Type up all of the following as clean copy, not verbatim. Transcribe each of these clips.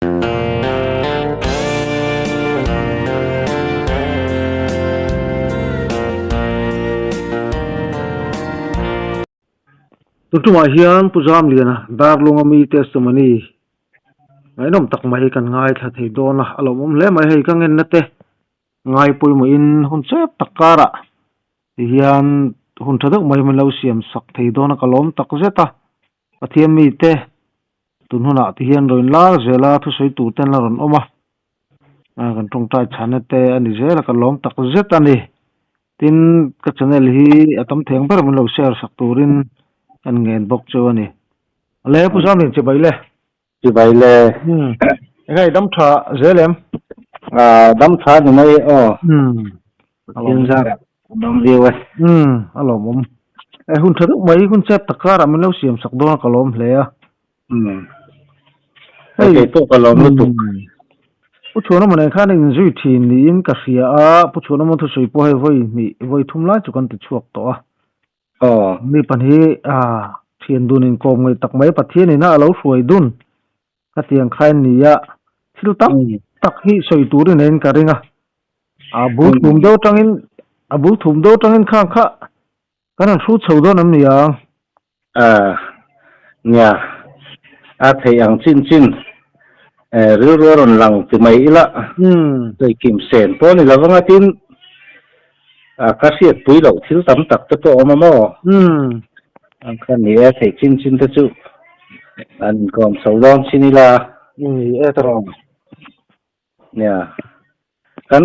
Tun tumah hian Pu Zamliana Darlunga mi testimony ngaihnawm tak mai kan ngaithla thei dawn a, a lawmawm hle mai hei ka ngenna te ngai pawimawhin hun chep tak karah tihian hun tha deuh mai min lo siam sak thei dawn a ka lawm tak zet a, Pathian mite tun hunah tihian rawn lar zel a thusawi tur ten la rawn awm a, kan tawngtai chhana te a ni zel a ka lawm tak zet a ni. Tin, ka channel hi a tam theng ber min lo share sak turin kan ngen bawk chu a ni. Ale Pu Zamlian chibai le. Chibai le. Hmm. Engai dam tha zel em? Ah, dam tha ni mai aw. Hmm. Pathian zar dam viau e. Hmm, a lawmawm. E hun tha deuh mai hun chep tak karah min lo siam sak dawn a ka lawm hle a. Hmm. Hei kei pawh ka lawm lutuk. Pu Chhuanawma nen khan inzui thin niin ka hria a, Pu Chhuanawma thusawi pawh hei vawi hnih vawi thum lai chu kan ti chhuak tawh a. Aw. Mi pahnih a thian dun inkawm ngaih tak mai Pathian ina a lo hruai dun ka tiang khain ni a, thil tam tak hi sawi turin a in ka ring a. A bul thum deuh atangin a bul thum deuh atangin khang kha kan han hrut chho dawn em ni ang? A, nia, a theih ang chin chin rilru a rawn lang ti mai ila, sawi kim sen pawh a ni lo vang a, tin ka hriatpui loh thil tam tak te pawh a awm a maw? Ang kha ni e, theih chin chin te chu an inkawm chho dawn chin ila. Ni e ta rawh. Nia, kan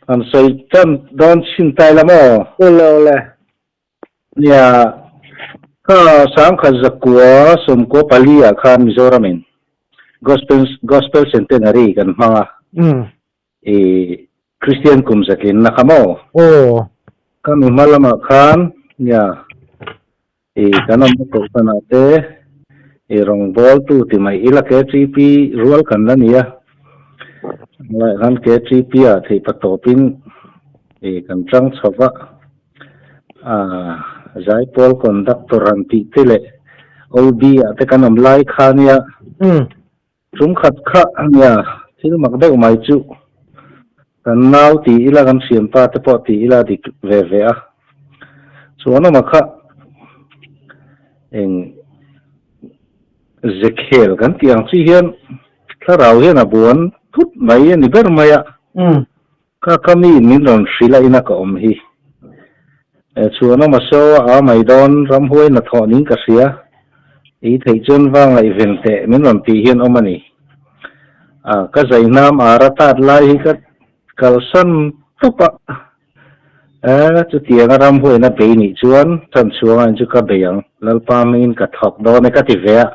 han sawi tan dawn chin ta ila maw? Awle awle. Nia, kha sangkhat zakua sawmkua pali ah khan Mizoramin Gospel Gospel Centenary kan hmang a, i Kristian kum zatlinna kha maw? Aw. Ka mi hma lamah khan nia, i kan awmna kohhran ah te i rawngbawltu ti mai ila KTP rual kan la ni a, tunlaiah khan KTP ah theihpa tawpin i kan chang chho va. Zaipawl conductor han tih te leh OB ah te kan awm lai kha nia tum khat kha nia thil mak deuh mai chu kan nau ti ila kan thianpa te pawh ti ila dik ve ve a chuan awma kha eng zekhel kan tih ang chi hian thlarau hian a buan thut mai a ni ber mai a. Ka ka mi min rawn hrilh a ina ka awm hi. E chuan awm a saw a mai dawn ramhuai hnathawh ning ka hria. I theih chuan va ngaihven teh min rawn tih hian awm a ni. A ka zai hnam ar a tat lai hi ka kalsan tawp a. E chutiang a ramhuaina bei nih chuan chanchhuanga in chu ka bei ang Lalpa hmingin ka thawk dawn e ka ti ve a.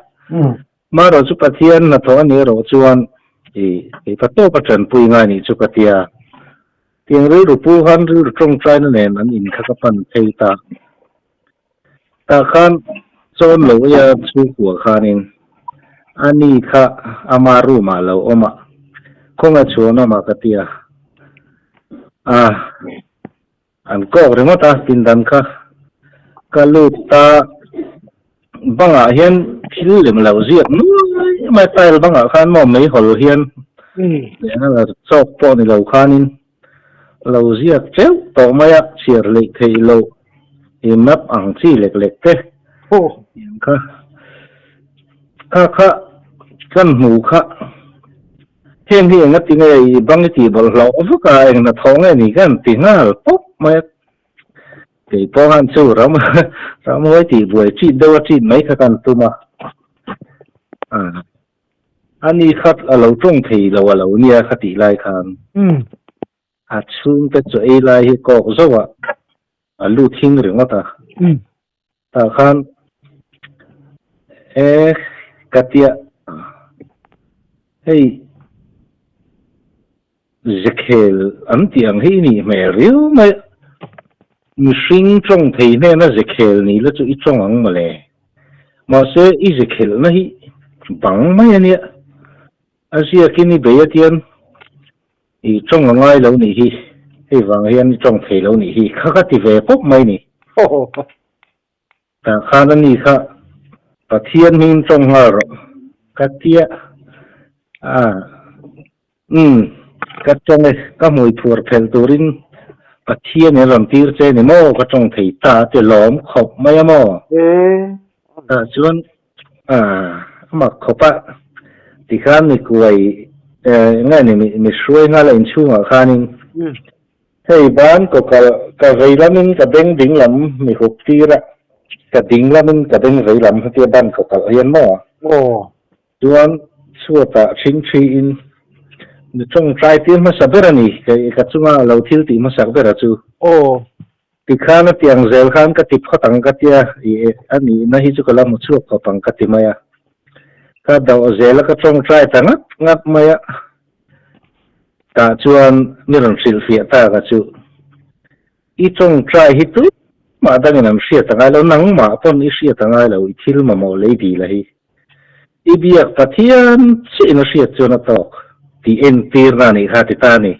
Hmarawh chu Pathian hnathawh a nih erawh chuan i keipa tawp a tanpui ngai nih chu ka tia. Tiang rilru pu khan rilru tawngtaina nen an in kha ka pan phei ta. Tah khan chawn lo eia chhungkua khanin a ni kha ama room ah lo awm a, khawnge chhuan awm ah ka tia. A An kawk ringawt a, pindan kha ka lut ta. Bangah hian thil lem lo ziak nuai mai tile bangah khan maw meihawl hian lehna la chawk pawh ni lo khanin lo ziak teuh tawh mai a, chhiar hleih theih loh i map ang chi lek lek te kha kha kha kan hmu kha. Heng hi enga ti nge i bang i tih bawlhhlawh vak a, eng hnathawh nge ni ka han ti nghal pawp mai a. Kei pawh khan chu ram ramhuai tih buai ṭit deuh a ṭit mai kha kan tum a. A ni kha a lo ṭawng thei lo a lo nia kha tih lai khan. A chhungte chaw ei lai hi kawk zauh a, a lut hing ringawt a. Tah khan e ka tia hei zekhel an tih ang hi i nih hmel riau mai a, mihring tawng thei hnena zekhel ni la chu i tawng ang mawle, mahse i zekhelhna hi bang mai a nia, a ziakin i bei atian I tawng a ngai lo nih hi, hei vang hian i tawng thei lo nih hi, kha ka ti ve pawp mai ni. Tah khan a ni kha, Pathian hmingin tawng nghal rawh ka tia. A, umm, ka tawng e, ka hmui phuar phelh turin Pathian in rawn tir che ni maw ka tawng thei ta a ti lawm khawp mai a maw? Tah chuan a, a mak khawp a, tikhan mi kuai eng nge ni mi hruai nghal a inchhungah khanin Hei ban ko kal ka vei lamin ka beng ding lam mi hup tir a, ka ding lamin ka beng vei lam hetia ban ko kalh hian maw? Aw. Chuan chhuatah ṭhingṭhi in mi ṭawngṭai tir hmasa ber a ni, ka chunga a lo thil tih hmasak ber a chu. Aw. Tikhan a tiang zel khan ka ti phawt ang ka tia, ih a nihna hi chu ka la hmu chhuak khawp ang ka ti mai a. Ka doh zel a ka ṭawngṭai ta ngat ngat mai a. Tah chuan mi rawn hrilhfiah tak a chu, I tawngtai hi tumah dangin an hriat a ngai lo, nangmah pawn i hriat a ngai lo, i thil mamawh lei dil a hi. I biak Pathian chiah in a hriat chuan a tawk tih entirna a nih kha ti ta a ni.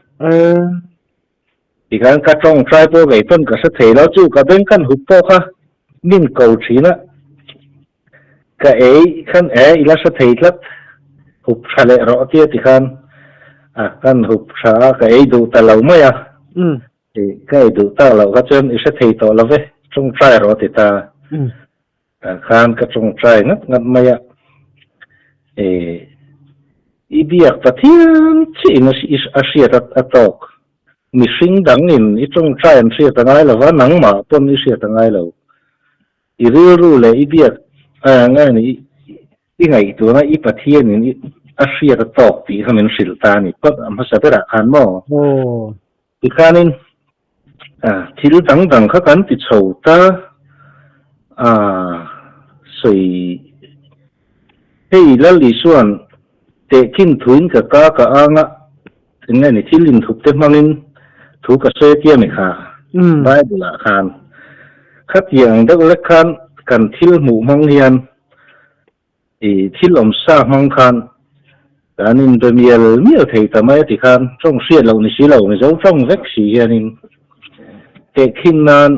Tikhan ka tawngtai pawh ngei pawn ka hre thei lo, chu ka beng kan hup pawh kha min ko thin a, Ka ei khan e i la hre thei tlat, hup tha leh rawh tia ti khan a kan hup tha a, ka ei duh ta lo mai a, ka ei duh tak loh kha chuan i hre thei tawh lo ve, tawngtai rawh a ti ta a, khan ka tawngtai ngat ngat mai a, e i biak Pathian chiah in a hriat a tawk, mihring dangin i tawngtai an hriat a ngai lo va, nangmah pawn i hriat a ngai lo. I rilru leh i biak nge ni i ngaihtuahna i Pathianin a hriat a tawk tih kha min hrilh ta a ni phawt a hmasa berah khan maw? Tikhanin thil dang dang kha kan ti chho ta a sawi hei Lal Isua'n tehkhin thuin ka ka ka ang a eng nge ni thil inthup te hmangin thu ka sawi tia mi kha Bible ah khan khatiang deuh lek khan kan thil hmuh hmang hian i thil awm sa hmang khan kan inbe mial mial thei ta mai a ti khan tawng hriat loh ni si lo Mizo tawng vek si hianin tehkhin nan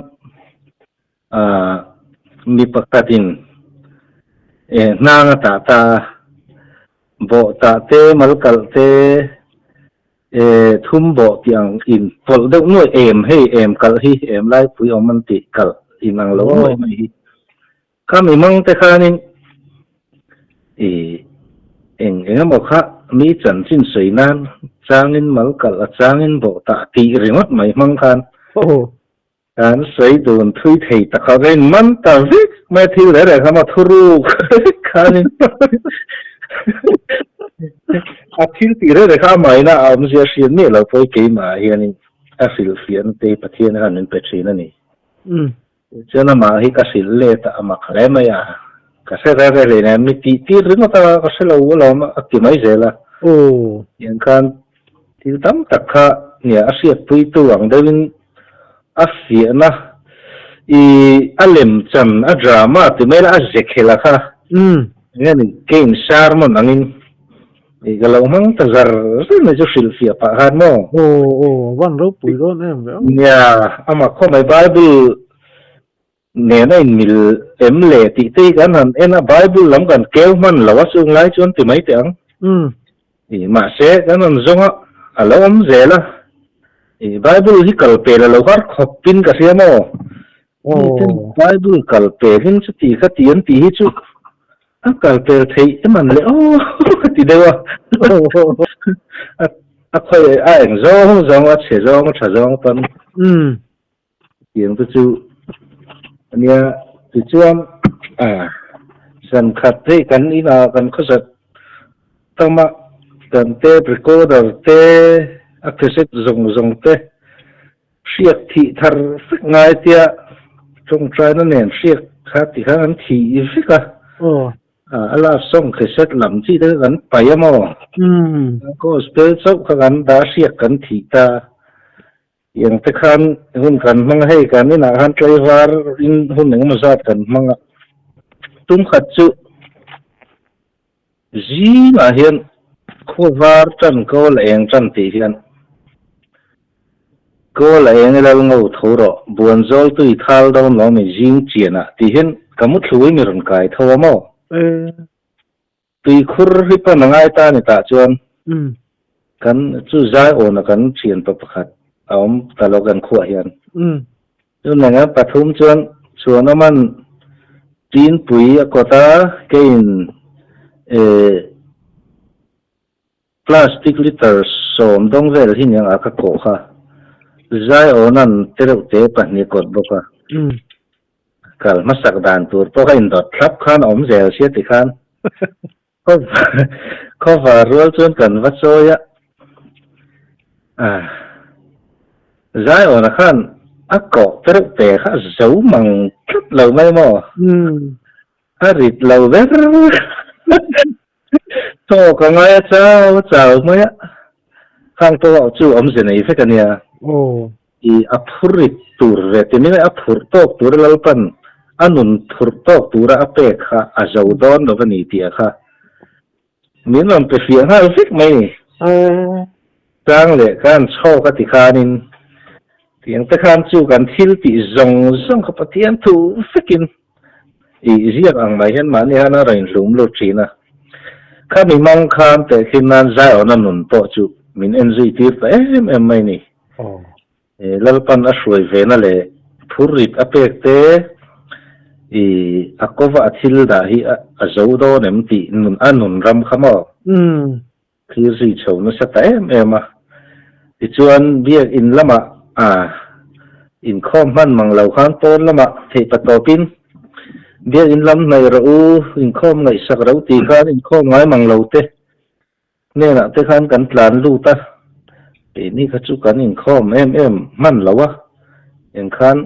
Mi pakhatin hnang a tah ta a, bawh tah te, mal kalh te, thum bawh tih ang in pawlh deuh nuaih em hei em kalh hi em laipui awm an tih kalh in ang lo nuaih mai hi. Kha mi mang te khanin i eng eng emaw kha mi chanchin sawi nan changin mal kalh a changin bawh tah tih ringawt mai hmang khan Kan sawi dun thui thei tak a, ka inman ta vek mai a, thil reng reng kha maw thuruk khanin a thil tih reng reng kha amahina a awmzia a hriat miah lo pawh hi keimah ah hianin a hrilhfiahna te hi Pathian khan min pe thin a ni. Chuan amah hi ka hrilh let a, a mak hle mai a, ka hre reng reng hleinem, mi tih tir ringawt a ka hre lo alawm a ti mai zel a. Tiang khan Thil tam tak kha nia a hriatpuitu ang deuhin a fiahna i a lemchan a drama ti mai la a ze khel a kha enge ni game sermon angin i ka lo hmang ta zar zar mai chu hrilhfiah pah khan maw. Aw aw van ropui dawn em ve aw. Nia amah khaw mai Bible nen a inmil em le tih te hi kan han en a, Bible lam kan keu hman lo a chung lai chuan ti mai teh ang. Ih mahse kan rawn zawng a, a lo awm zel a. Ih Bible hi kal pel a lo har khawp in ka hria maw? Miten Bible kal pel in chuti kha ti an tih hi chu a kal pel theih em an le aw ka ti deuh a. A khawi a eng zawng zawng a chhe zawng a tha zawng pawn. Tiang te chu ania tichuan zan khat hei kan inah kan khawsat tam a kan tape recorder te a cassette zawng zawng te hriak thih thar vek ngai tia tawngtaina nen hriak kha ti khan an thih vek a. A love song cassette lam chi te kha kan paih a maw? Gospel chauh kha kan dah hriak kan thih ta. Tiang te khan hun kan hmang a, hei kan inah khan tlaivar in hun engemaw zat kan hmang a, tum khat chu zingah hian khua var tan kawl a eng tan tih hian kawl a eng ila ngo tho rawh, buan zawl tui thal dawn lo mi zing chianah tih hian ka mu thlui mi rawn kai tho a maw? Tuikhur hi pan a ngai ta a ni tah chuan kan chu zai awna kan thianpa pakhat a awm ta lo kan khuah hian. Chunang a pathum chuan Chhuanawman Tinpui a kawt a, keiin Plastic liter sawm dawng vel hi niang a ka kawh kha. Zaiawnan tereuhte pahnih a kawt bawk a. Kal hmasak dan tur pawh kha indawt thlap khan a awm zel sia ti khan khawvar rual chuan kan va chawi a. Zaiawna khan a kawh tereuhte kha a zo mang tlat lo mai maw? A rit lo ber. Chaw ka ngai a chau chau mai a, khang pawh chu awmze nei vek a nia. I a phur rit tur ve ti mai a phurh tawk tur a Lalpan a nun phurh tawk tura a pek kha a zo dawn lo a ni tih a kha min rawn pe fiah nghal vek mai ni. Chang leh khan chaw ka ti khanin tiang te khan chu kan thil tih zawng zawng kha Pathian thu vekin I ziak ang mai hian mahni hian a rawn inhlum lut thin a. Khami mang khan tehkhin nan Zion-a nun pawh chu min en zui tir ta em em mai ni. Lalpan a hruai vena leh phurrit a pek te i a kova a thil dah hi a zo dawn em tih nun a nun ram kha maw? Thlir zui chho nasa ta em em a. Tichuan biak in lamah a inkhawm hman mang lo khan pawn lamah theih pa tawpin biak in lam hnaih rawh u, inkhawm ngaihsak ro tih khan inkhawm ngai mang lo te hnenah te khan kan tlan lut a. Keini kha chu kan inkhawm em em hman lo a, engkhan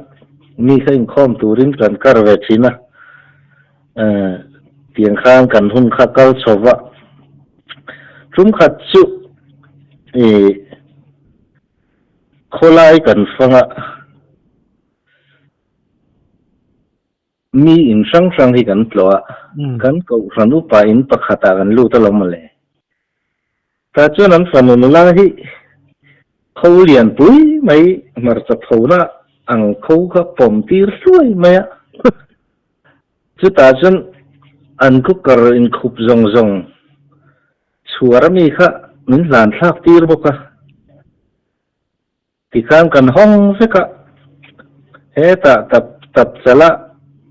mi kha inkhawm turin kan kar ve thin a. Tiang khan kan hun kha kal chho va, tum khat chu ih khawlai kan fang a, mi in hrang hrang hi kan tlawh a, kan kohhran upa in pakhatah kan lut alawm mawle. Tah chuan an fanu nula hi kho lian pui mai hmarcha phona ang kho kha pawm tir hluai mai a. Chutah chuan an cooker inkhup zawng zawng chhuar ami kha min hlan thlak tir bawk a. Tikhan kan hawng vek a, hetah tap tap chala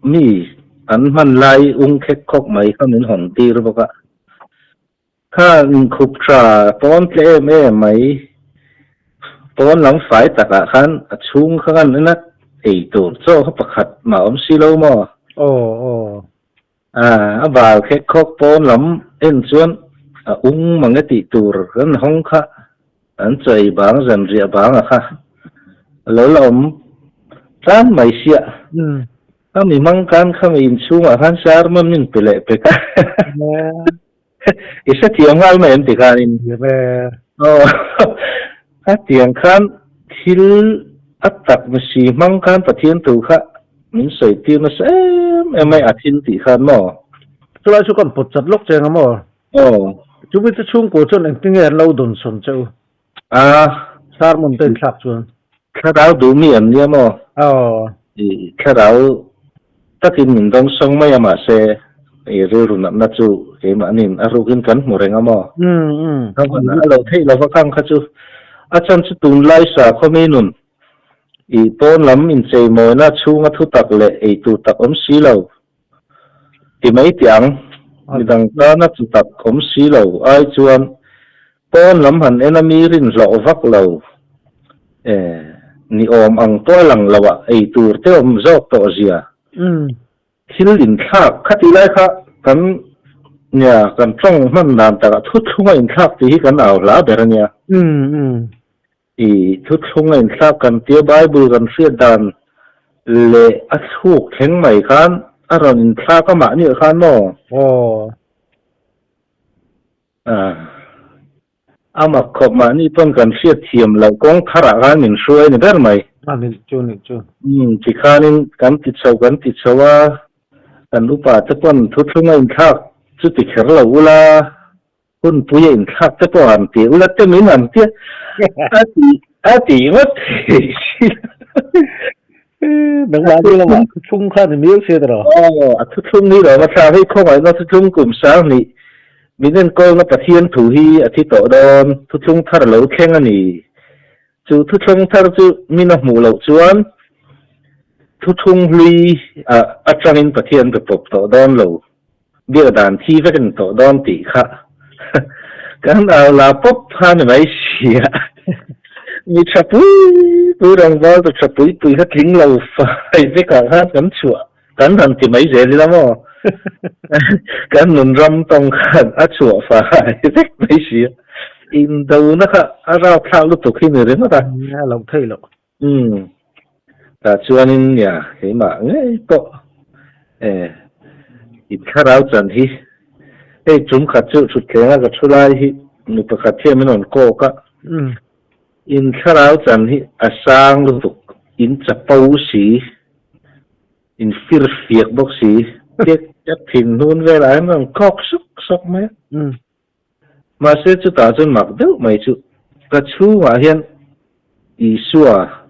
mi an hman lai ung khek khawk mai kha min hawn tir bawk a. Kha inkhup tha pawn tle em em mai, pawn lam fai takah khan a chhung kha kan en a, ei tur chaw kha pakhat mah awm si lo maw? Aw aw. A bal khek khawk pawn lam en chuan a ung mang e tih tur kan hawng kha an chaw ei bang zan riah bang a kha a lo la awm tlan mai sia. Kha mi hmang khan kha mi inchhungah khan sermon min pe leh pek a. I hrethiam nghal mai em ti khanin. Aw hetiang khan thil a tak misi hmang khan Pathian thu kha min sawi tir nasa em em mai a thil tih khan maw. Chulai chu kan pawt chat lawk cheng a maw? Aw. Chumi te chhungkaw chuan engtin nge an lo dawn sawn che u? A. Sermon te inthlak chuan. Thlarau duh mi an nia maw? Aw. I thlarau takin min dawng sawng mai a mahse i rilru natna chu keimahniin a rukin kan hmu reng a maw? Umm. A lo theih lova khang kha chu a chan chu tunlai sakhaw mi nun i pawn lam incheimawina chhunga thutak leh eitur tak awm si lo ti mai tih ang. Midang tana chutak awm si lo ai chuan Pawn lam han en a mi rin hlawh vak lo e, ni awm ang pawh a lang lo a, ei tur te awm zawk tawh zia. Thil inthlak kha tih lai kha kan nia kan tawng hman dan takah thuthlunga inthlak tih hi kan au hla ber a nia. I thuthlunga inthlak kan tia Bible kan hriat dan leh a thluk thleng mai khan a rawn inthlak a mahni ah khan maw? Aw. A mak khawp mahni pawn kan hriat thiam loh kawng tharah khan min hruai ni ber mai. A ni chu ni chu. Umm tikhanin kan ti chho kan ti chho a, kan upa te pawn thuthlung a inthlak chu ti kher lo ula, hunpui a inthlak te pawh han ti ula te min han tia a ti a ti ngawt thei si lo. Nangmah ni lamah thuthlung kha ni miau sia tiraw? Aw a thuthlung hi lo va thlak hei khawngaihna thuthlung kum sang hnih. Min enkawlna Pathian thu hi a thi tawh dawn, thuthlung thar lo thleng a ni. Chu thuthlung thar chu min a hmuh loh chuan thuthlung hlui atangin Pathian be pawp tawh dawn lo, biak dan thi vek a ni tawh dawn tih kha kan au la pawp kha ni mai sia. Mi tha pui pui rawngbawl tu tha pui pui kha tling lo fai vekah khan kan chhuah. Kan han ti mai zel ila maw? Kan nun ram tawng khan a chhuah fai vek mai si a. Indona kha a rauhthlak lutuk hi ni ringawt a. A lo theih loh. Umm. Tah chuanin nia keimah ngei pawh e in thlarau chan hi hei tum khat chu thutthleng a ka thu lai hi mi pakhat hian min rawn kawk a. In thlarau chan hi a sang lutuk in chapo si. In fir fiak bawk si, tek tek thin hnun velah hian rawn kawk sawk sawk mai a. Mahse chutah chuan mak deuh mai chu ka chhungah hian Isua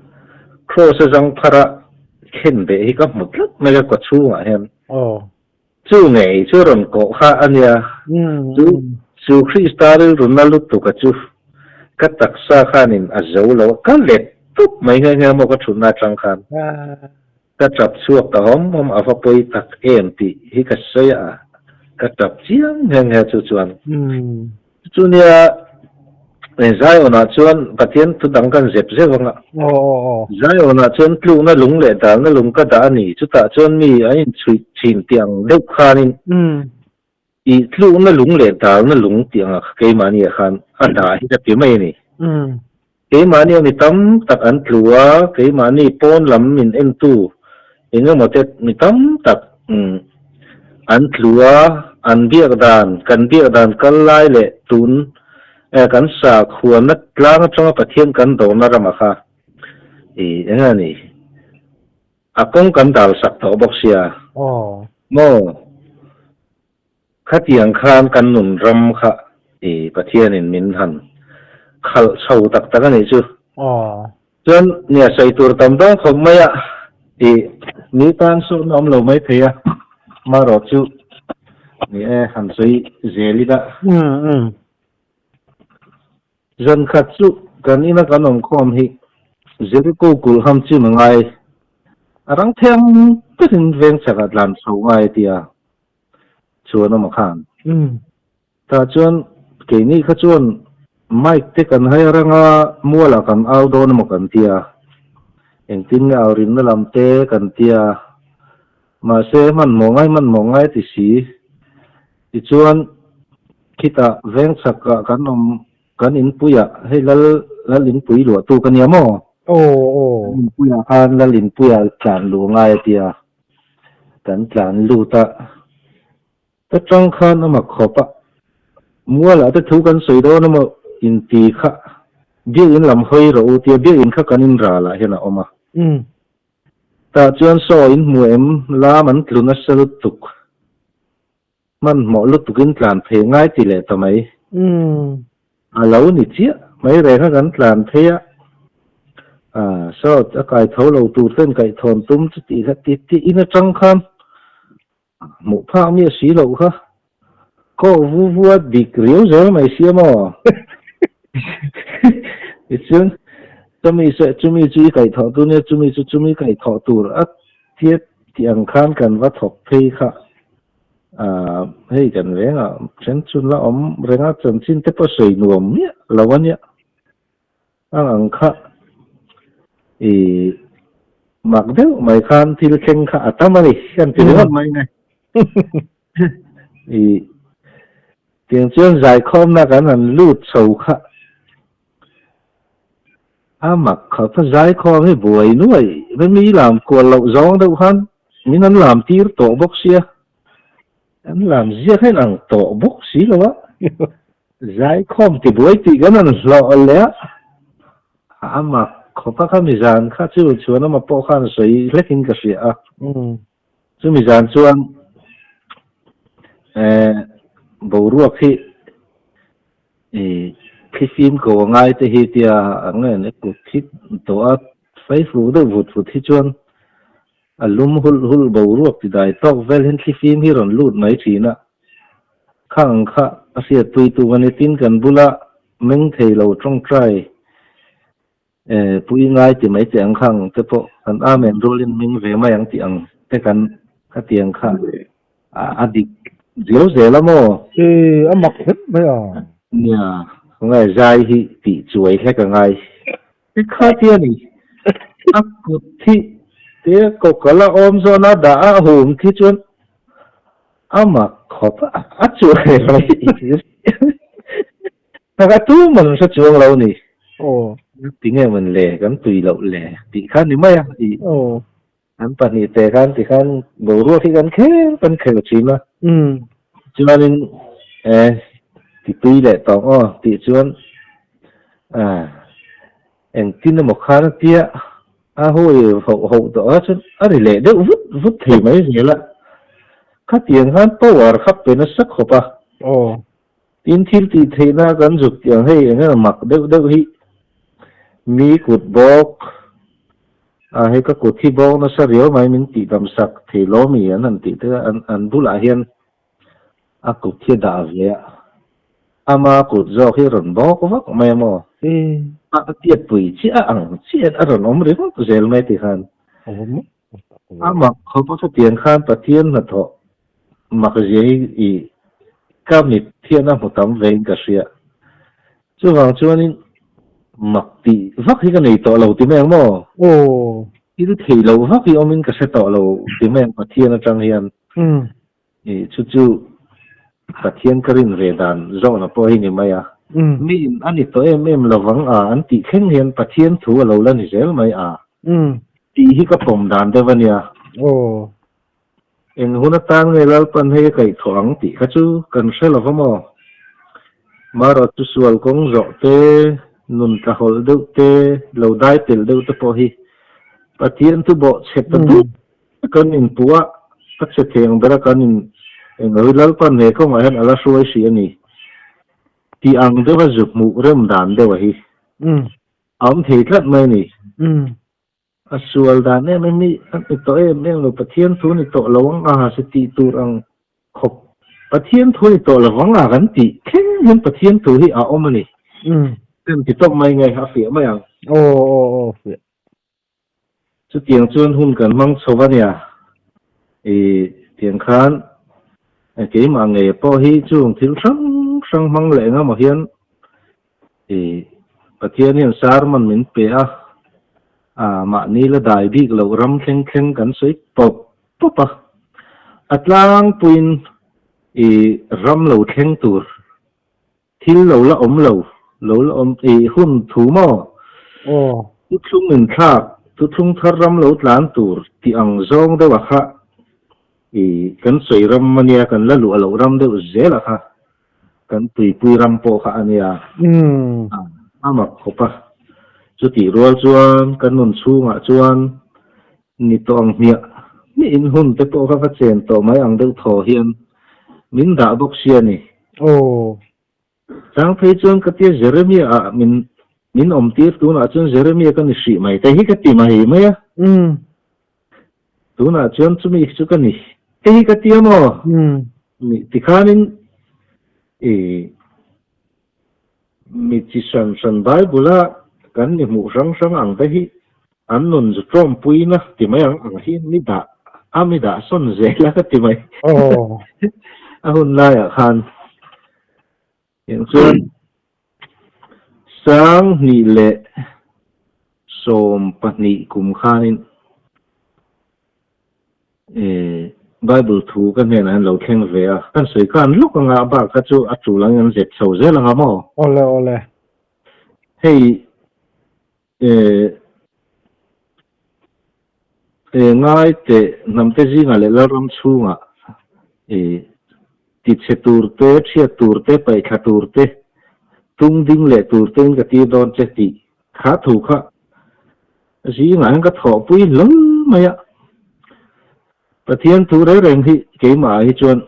Kraws a zang phara khen beh hi ka hmu tlat mai a ka chhungah hian. Chu ngei chu rawn kawh kha a nia. Chu chu Krista rilruna lutuk a chu ka taksa khanin a zo lo a, ka let tawp mai nghe nghe maw ka thutna atang khan. Ka tap chhuak ta hawm hawm a va pawi tak em tih hi ka sawi a, ka tap chiang nghe nghe chu chuan. Chu nia Zion-ah chuan Pathian thu dang kan zep zep ang a. Zion-ah chuan tlukna lung leh dalna lung ka dah a ni. Chutah chuan mi an inchhuih thin tih ang deuh khanin i tlukna lung leh dalna lung tih ang keimahniah khan a dah hi ka ti mai a ni. Keimahnia mi tam tak an tlu a, keimahni pawn lam min entu eng emaw te mi tam tak an tlu a, an biak dan, kan biak dan kal lai leh tun kan sakhuana tlang atanga Pathian kan dawrna ramah kha i eng a ni, a kawng kan dal sak tawh bawk sia maw? Khatiang khan kan nun ram kha i Pathianin min han khalh chho tak tak a nih chu. Chuan nia sawi tur tam dawng khawp mai a, i ni tan sawhna awm lo mai thei a, marawh chu ni e han sawi zel ila. Zan khat chu kan ina kan awm khawm hi Jericho kulh ham chim a ngai, a rang thiang takin veng chakah tlan chho ngai a ti a. Chuan awm a khan. Tah chuan keini kha chuan mic te kan hai rang a, mualah kan au dawn emaw kan ti a, engtin nge au rinna lam te kan ti a, mahse hmanhmawh ngai hmanhmawh ngai ti si. Tichuan khitah veng chhakah kan awm kan inpuiah hei lal lal inpui luahtu ka nia maw? Kan inpuiah khan lal inpuiah tlan luh ngai a ti a. Kan tlan lut a, ta tang khan a mak khawp a, mualah te thu kan sawi dawn emaw inti kha biakinn lam hawi rawh u tia biakinn kha kan inral ah hian a awm a. Tah chuan saw in hmu em lam an tlu nasa lutuk, hmanhmawh lutukin tlan phei ngai ti leh ta mai. A lo ni chiah mai reng a kan tlan phei a, ah saw a kai tho lo tur ten kaih thawn tum chu tih kha ti tih in atang khan hmuh phak mi a si loh kha kawh vu vu a dik riau zel mai sia maw tichuan chumi se chumi chu i kaih thawh tur nia chumi chu chumi kaih thawh tur a tia tih ang khan kan va thawk phei kha. Aah hei kan vengah then chun la awm reng a, chanchin te pawh sawi nuam miah lo a nia. Ang ang kha ih mak deuh mai khan thil thleng kha a tam a ni kan ti ringawt mai nge. Ih tiang chuan zaikhawmna kan han lut chho kha a mak khawp a, zaikhawm hi buai nuai mi lam kual loh zawng deuh khan Min an lam tir tawh bawk sia, an lam ziak hian ang tawh bawk si lo a, zaikhawm ti buai tih kan han hlawh leh a, a mak khawp a khami zan kha chu chuan ama pawh khan sawi hlekin ka hria a, chumi zan chuan eh boruak hi ih thlifim ko a ngai te hi tia ang nge ni kut hi tawh a faifu deuh vut vut hi chuan A lum hulh hulh boruak ti dai tawk vel hian thlifim hi rawn lut mai thin a, kha ang kha A hriatpuitu ka ni. Tin, kan bula meng thei lo tawngtai pui ngai ti mai teh ang kha ang te pawh kan Amen rualin meng ve mai ang tih ang te kan khatiang kha a dik riau zel a maw? E, a mak hlep mai a. Nia, khawngaih zai hi tih chuai hlek a ngai. I kha ti a ni. A kut hi te kawkal a awm zawn a dah a hum khi chuan a mak khawp a, a chuai mai. Taka tu man hre chuang lo ni. Aw. Tinge man le kan tui loh le tih kha ni mai a. Aw. An pahnih te khan tikhan boruak hi kan khel kan khel thin a. Chuanin e ti tui leh tawng aw tih chuan ah engtin emaw khan a tia a hawi hoh hoh tawh a chuan a ri leh deuh vut vut thei mai zel a. Khatiang khan power kha pe nasa khawp a. Aw. Tin thil tih theihna kan zuk tih ang hei eng emaw mak deuh deuh hi mi kut bawk a hei ka kut hi bawk nasa riau mai min tih dam sak thei lo mi an han tih te an an bulah hian a kut hi a dah ve a ama kut zawk hi a rawn bawk vak mai a maw a tiatpui chiah ang chiah a rawn awm ringawt zel mai ti khan a mak khawp a chutiang khan Pathian hnathawh mak zia hi i ka mit hian a hmu tam ve in ka hria. Chuvang chuanin mak tih vak hi ka nei tawh lo ti mai ang maw? Aw. Thil theih loh vak hi awmin ka hre tawh lo ti mai ang Pathian atang hian. I chu chu Pathian ka rin ve dan zawhna pawh hi ni mai a. Miin a ni tawh em em lovang a an tih thleng hian Pathian thu a lo la ni zel mai a. Tih hi ka pawm dan deuh a nia. Aw. Eng hun atan nge Lalpan hei a kaihthawh ang tih kha chu kan hre lo va maw? Marawh chu sual kawng zawh te, nun tlahawlh deuh te, lo dai pel deuh te pawh hi Pathian thu bawh chhe ta dup kan inpuh a, a chhe thei ang bera kan in englo hi Lalpan he kawngah hian a la hruai hrih a ni tih ang deuha zu hmuh rem dan deuha hi a awm thei tlat mai a ni. A sual dan em em hi a ni tawh em em lo, Pathian thu ni tawh lo ang a se tih tur ang khawp. Pathian thu ni tawh lo vang a kan tih thleng hian Pathian thu hi a awm a ni. Kan ti tawp mai nge a fiah mai ang. Aw aw aw fiah. Chutiang chuan hun kan hmang chho a nia. I tiang khan keimah ngei pawh hi chung thil hrang hrang hmang leh engemaw hian I Pathian hian sermon min pe a, a mahni la dai bik loh ram thleng thleng kan sawi pawp pawp a. A tlangpuiin i ram lo thleng tur thil lo la awm lo, lo la awm i hun thu maw? Aw. Thuthlung inthlak, thuthlung thar ram lo tlan tur tih ang zawng deuh a kha i kan sawi ram ania, kan la luah loh ram deuh zel a kha. Kan tuipui ram pawh kha a nia. A mak khawp a. Chutih rual chuan kan nun chhungah chuan ni tawh ang hmiah hmiahin hun te pawh kha va chen tawh mai ang deuh thaw hian min dah bawk sia ni. Aw. Chang phei chuan ka tia Jeremia ah min min awm tir tunah chuan Jeremia ka ni hrih mai te hi ka ti mai mai a. Tunah chuan chumi chu ka ni. Hei hi ka ti a maw? Ni tikhanin i mi chi hran hran Bible-a kan ni hmuh hrang hrang ang te hi an nun zu tawmpuina ti mai ang ang hi mi dah a mi dah sawn zel a ka ti mai. A hun laiah khan Eng chuan 2012 kum khanin Bible thu ka hnenah hian lo thleng ve a, kan sawi khan lawk anga bak kha chu a tul angin an zep chho zel anga maw? Awle awle. Hei ngai teh hnamte zingah leh Lalram chhungah tichhe tur te, thiat tur te, paihthla tur te, tung ding leh tur tein ka tir dawn che tih kha thu kha zingah hian ka thawhpui hlawl mai a. Pathian thu reng reng hi keimah hi chuan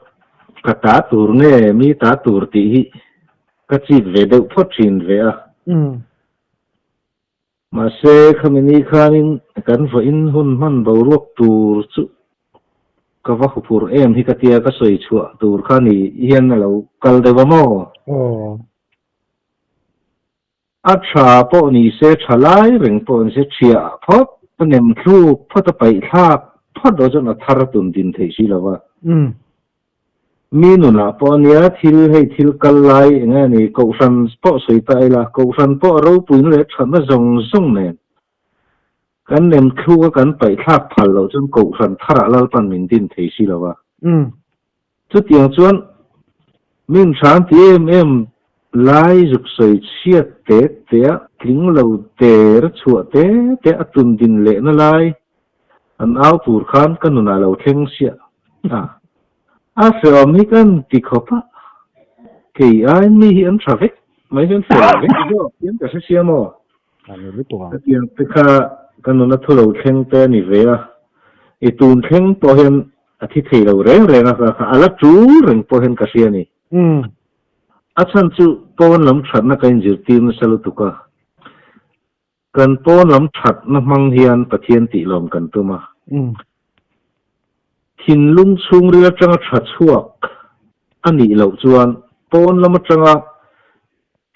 ka ta tur nge mi ta tur tih hi ka chik ve deuh phawt thin ve a. Mahse, khami ni khanin kan vawiin hun hman boruak tur chu ka va huphurh em hi ka tia ka sawi chhuah tur kha ni hian a lo kal deuh a maw? Aw. A tha pawh ni se, tha lai reng pawh ni se, thiah phawt a nem thluk phawt a paih thlak phawt loh chuan a thar a tun din theih si lo va. Mi nunah pawh ania thil hei thil kal lai eng nge ni kohhran pawh sawi ta ila, kohhran pawh a ropuina leh thatna zawng zawng nen kan nem thluk a kan paih thlak phal loh chuan kohhran tharah Lalpan min din thei si lo va. Chutiang chuan min hran ti em em lai zuk sawi chhiat te te a tling lo der chhuah te te a tun din lehna lai an au tur khan ka nunah lo thleng siah a. A hrehawm hi kan ti khawp a, kei aiin mi hi an tha vek mai hian fel vek zawk hian ka hre sia maw? Hetiang te kha ka nuna thu lo thleng te a ni ve a, i tun thleng pawh hian a thi thei lo reng reng a, ka a la tul reng pawh hian ka hria a ni. A chhan chu pawn lam thatna ka inzirtir nasa lutuk a, kan pawn lam thatna hmang hian Pathian tih lawm kan tum a. Thinlung chhungril atanga tha chhuak a nih loh chuan pawn lam atanga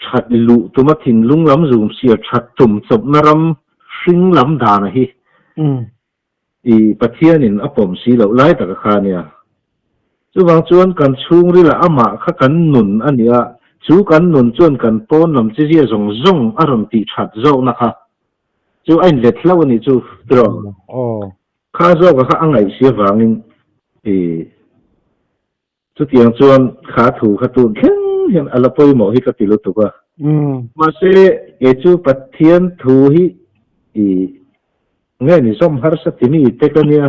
that luh tuma thinlung lam zum siar that tum chawpna ram hring lam dana hi I Pathianin a pawm si loh lai taka kha a nia. Chuvang chuan kan chhungrilah amah kha kan nun a nia, chu kan nun chuan kan pawn lam chizia zawng zawng a rawn tih that zawkna kha chu a inlet hlauh a nih chu tiraw? Kha zawka kha a ngaihsi avangin i Chutiang chuan kha thu kha tun thleng hian a la pawimawh hi ka ti lutuk a. Mahse, kei chu Pathian thu hi i nge ni zawm harsa ti mi te ka nia.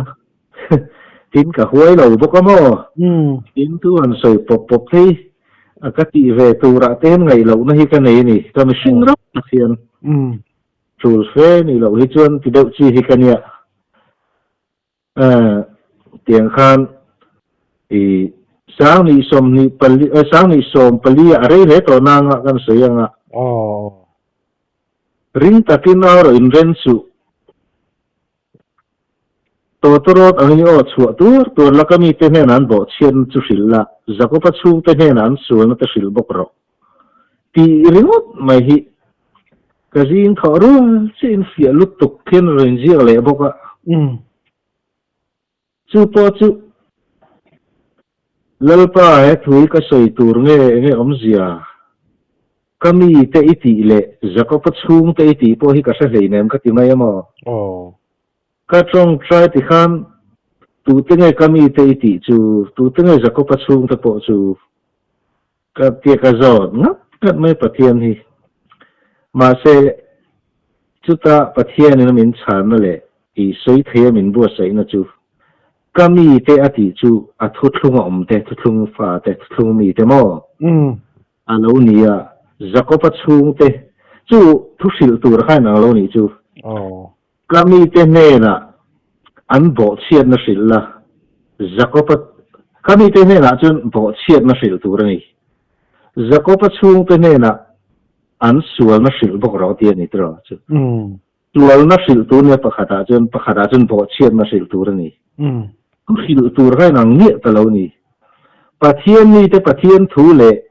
Tin ka huai lo bawk a maw? Tin thu han sawi pawp pawp thei a ka tih ve turah te hian ngaih lohna hi ka nei a ni. Ka mihring ram tak hian tul fe nih loh hi chuan ti deuh chi hi ka nia. Tiang khan i Sangni sawmhnih pali Sangni sawm pali a rei hle tawh na anga kan sawi anga. Ring takin a rawh inren suh. Tawtawrawt angin i aw chhuah tur tur la ka mite hnenah an bawhchhiatna chu hrilh la, Jakoba chhungte hnenah an sualna te hrilh bawk rawh. Tih ringawt mai hi ka zing thawh rual chiah in fiah lutuk hian rawn inziak leh bawk a. Chu pawh chu Lalpa he thu hi ka sawi tur nge enge awmzia? Ka mi te i tih leh Jakob-a chhung te i tih pawh hi ka hre hleinem ka ti mai a maw? Ka tawngtai ti khan tute nge ka mi te i tih chu, tute nge Jakob-a chhung te pawh chu? Ka tia ka zawt ngat ngat mai Pathian hi. Mahse, chuta Pathianin a min chhanna leh i sawi thei a min buatsaihna chu ka mite a tih chu a thuthlung a awm te, thuthlung fa te, thuthlung mite maw? A lo ni a, Jakob-a chhungte chu thu hrilh tur khan ang lo nih chu. Ka mite hnenah an bawhchhiatna hrilh la, Jakob-a Ka mite hnenah chuan bawhchhiatna hrilh tur a ni. Jakob-a chhungte hnenah an sualna hrilh bawk rawh ti a ni tiraw chu. Sualna hrilh tur nia pakhatah chuan pakhatah chuan bawhchhiatna hrilh tur a ni. Thu hrilh tur kha inang miah ta lo ni. Pathian mite Pathian thu leh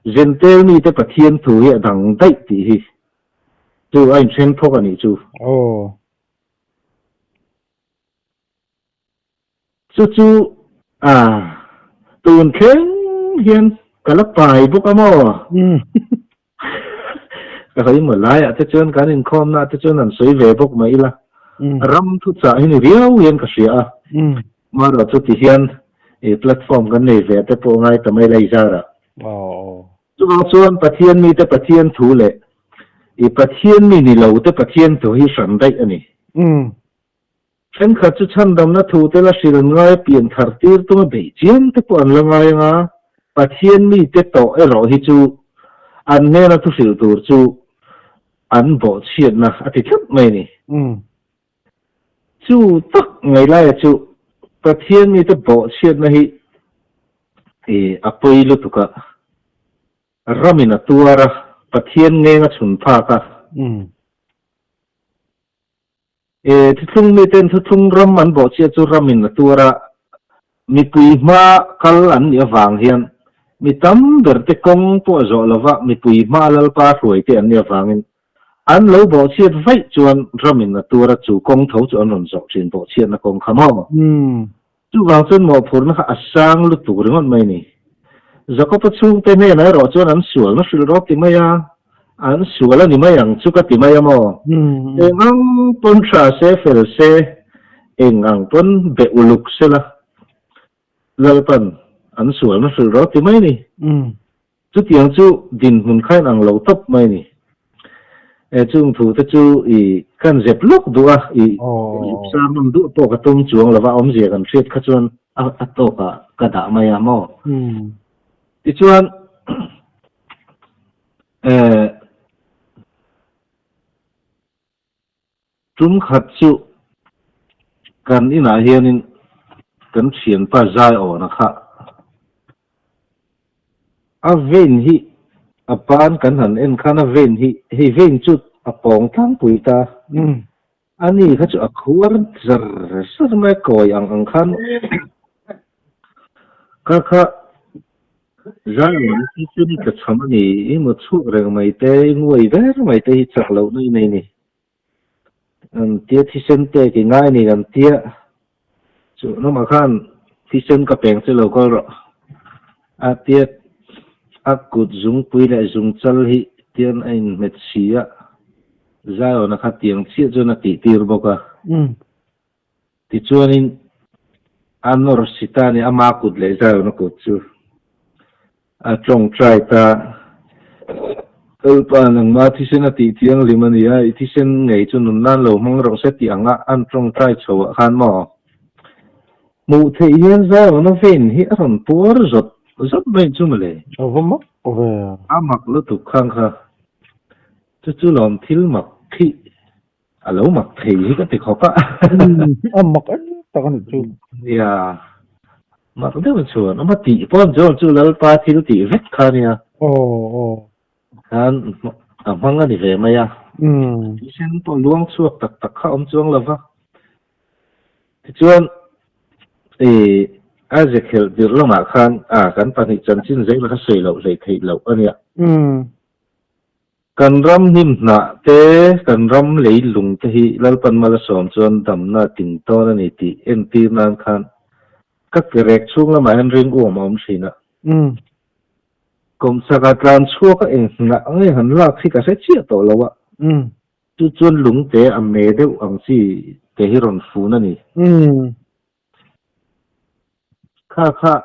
Jentail mite Pathian thu hi a dang daih tih hi chu a inthen thawk a nih chu. Chu chu a tun thleng hian ka la pai bawk a maw? Ka sawi maw laiah te chuan kan inkhawmnaah te chuan an sawi ve bawk mai ila. Ram thuchah hi ni riau hian ka hria a. Marawh chu ti hian i platform kan nei ve te pawh ngai ta mai la i zarah. Chuvang chuan Pathian mite Pathian thu leh i Pathian mi ni lo te Pathian thu hi hran daih a ni. Thenkhat chu chhandamna thute la hrilh ngai a pian thar tir tum a beih chiam te pawh an la ngai anga, Pathian mite tawh erawh hi chu an hnena thu hrilh tur chu an bawhchhiatna a ti tlat mai a ni. Chu tak ngei laia chu Pathian mite bawhchhiatna hi a pawi lutuk a, ramin a tuar a, Pathian ngeng a chhun phak a. E, thuthlung miten thuthlung ram an bawhchhiat chu ramin a tuar a. Mipui hma kal an nih avang hian mi tam ber te kawng pawh zawh lova mipui hma Lalpa hruai te an nih avangin an lo bawhchhiat vaih chuan ramin a tuar a chu kawng tho chu an rawn zawh thin bawhchhiatna kawng kha maw? Chuvang chuan mawhphurhna kha a sang lutuk ringawt mai ni. Jakob-a chhungte hnenah erawh chuan an sualna hrilh rawk ti mai a, an sual a ni mai ang chu ka ti mai a maw? Eng ang pawn tha se fel se, eng ang pawn be uluk se la, Lalpan an sualna hrilh rawk ti mai a ni. Chutiang chu dinhmun khain ang lo tawp mai a ni. Chung thu te chu i kan zep lawk duh a, i zep sa hman duh pawh ka tum chuang lo va, awmzia kan hriat kha chuan a tawkah ka dah mai a maw? Tichuan, Tum khat chu kan inah hianin kan thianpa Zaiawna kha a vein hi a ban kan han en khan a vein hi hei vein chu a pawng tlangpui ta. Ani kha chu a khuar zar zar mai a kawi ang ang khan kha kha Zaiawna hi chu ni tla chham a ni i maw chhuak reng mai te i nguai ber mai te hi chak lohna i nei ni. An tia thisen pek i ngai a ni kan tia chu lamah khan thisen ka peng che lo kal rawh a tia a kut zungpui leh zungchal hi tian a inhmet si a Zion-a kha tiang chiah chuan a tih tir bawk a tichuanin a nawr si ta a ni ama kut leh Zion-a kut chu. A tawngtai ta. Lalpa, nangma thisen a tih thianghlim a ni a, i thisen ngei chu nun nan lo hmang rawh se tih anga an tawngtai chho ah khan maw? Hmuh theih hian Zion-a vein hi a rawn puar zawt zawt mai chu mawle. A va mak ve. A mak lutuk khang kha. Chu chu lawm thil mak khi a lo mak thei hi ka ti khawp a. A mak em tak a nih chu. Nia, mak deuh chuan ama tih pawh chuan chu Lalpa thil tih vek kha nia. Aw aw. Khan a hmang a ni ve mai a. Thisen pawh luang chhuak tak tak kha awm chuang lo va. Tichuan i a ze khelh tirh lamah khan a kan pahnih chanchin zel kha sawi loh hleih theih loh a nia. Kan ram hnim hnah te, kan ram leilung te hi Lalpan mal a sawm chuan damna a ting tawn a ni tih entir nan khan ka kerek chhung lamah hian ring uam a awm thin a. Kawmchakah tlan chhuak a eng hnah nge han lak hi ka hre chiah tawh lo a. Chu chuan lungte a me deuh ang chi te hi rawn fun a ni. Kha kha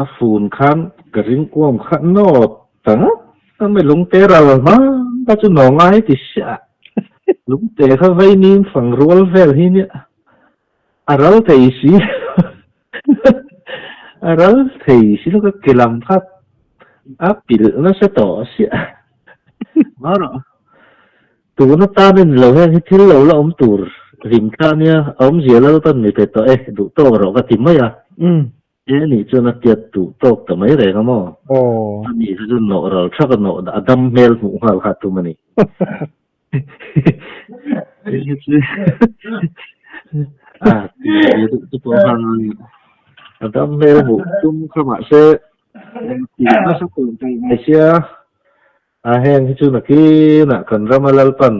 a fun khan ka ring kuam kha nawt ta ngawt a mai lungte ral hma kha chu naw ngai ti sia lungte kha vei nim fang rual vel hi nia a ral thei si a ral thei si lo ka ke lam kha a pilh nasa tawh sia marawh. Tuna tan in lo heng hi thil lo la awm tur rim thla ania, a awmzia Lalpan mi pe tawh e, duh tawk rawh ka ti mai a. E nih chuan a tiat duh tawk ta mai reng a maw? A nih kha chu nawh ral thak a nawh a dam hmel hmuh nghal kha a tum a ni. A ti ve duh te pawh khan a dam hmel hmuh tum kha mahse tih nasa tur tih mai sia. A heng hi chu nakinah kan rama Lalpan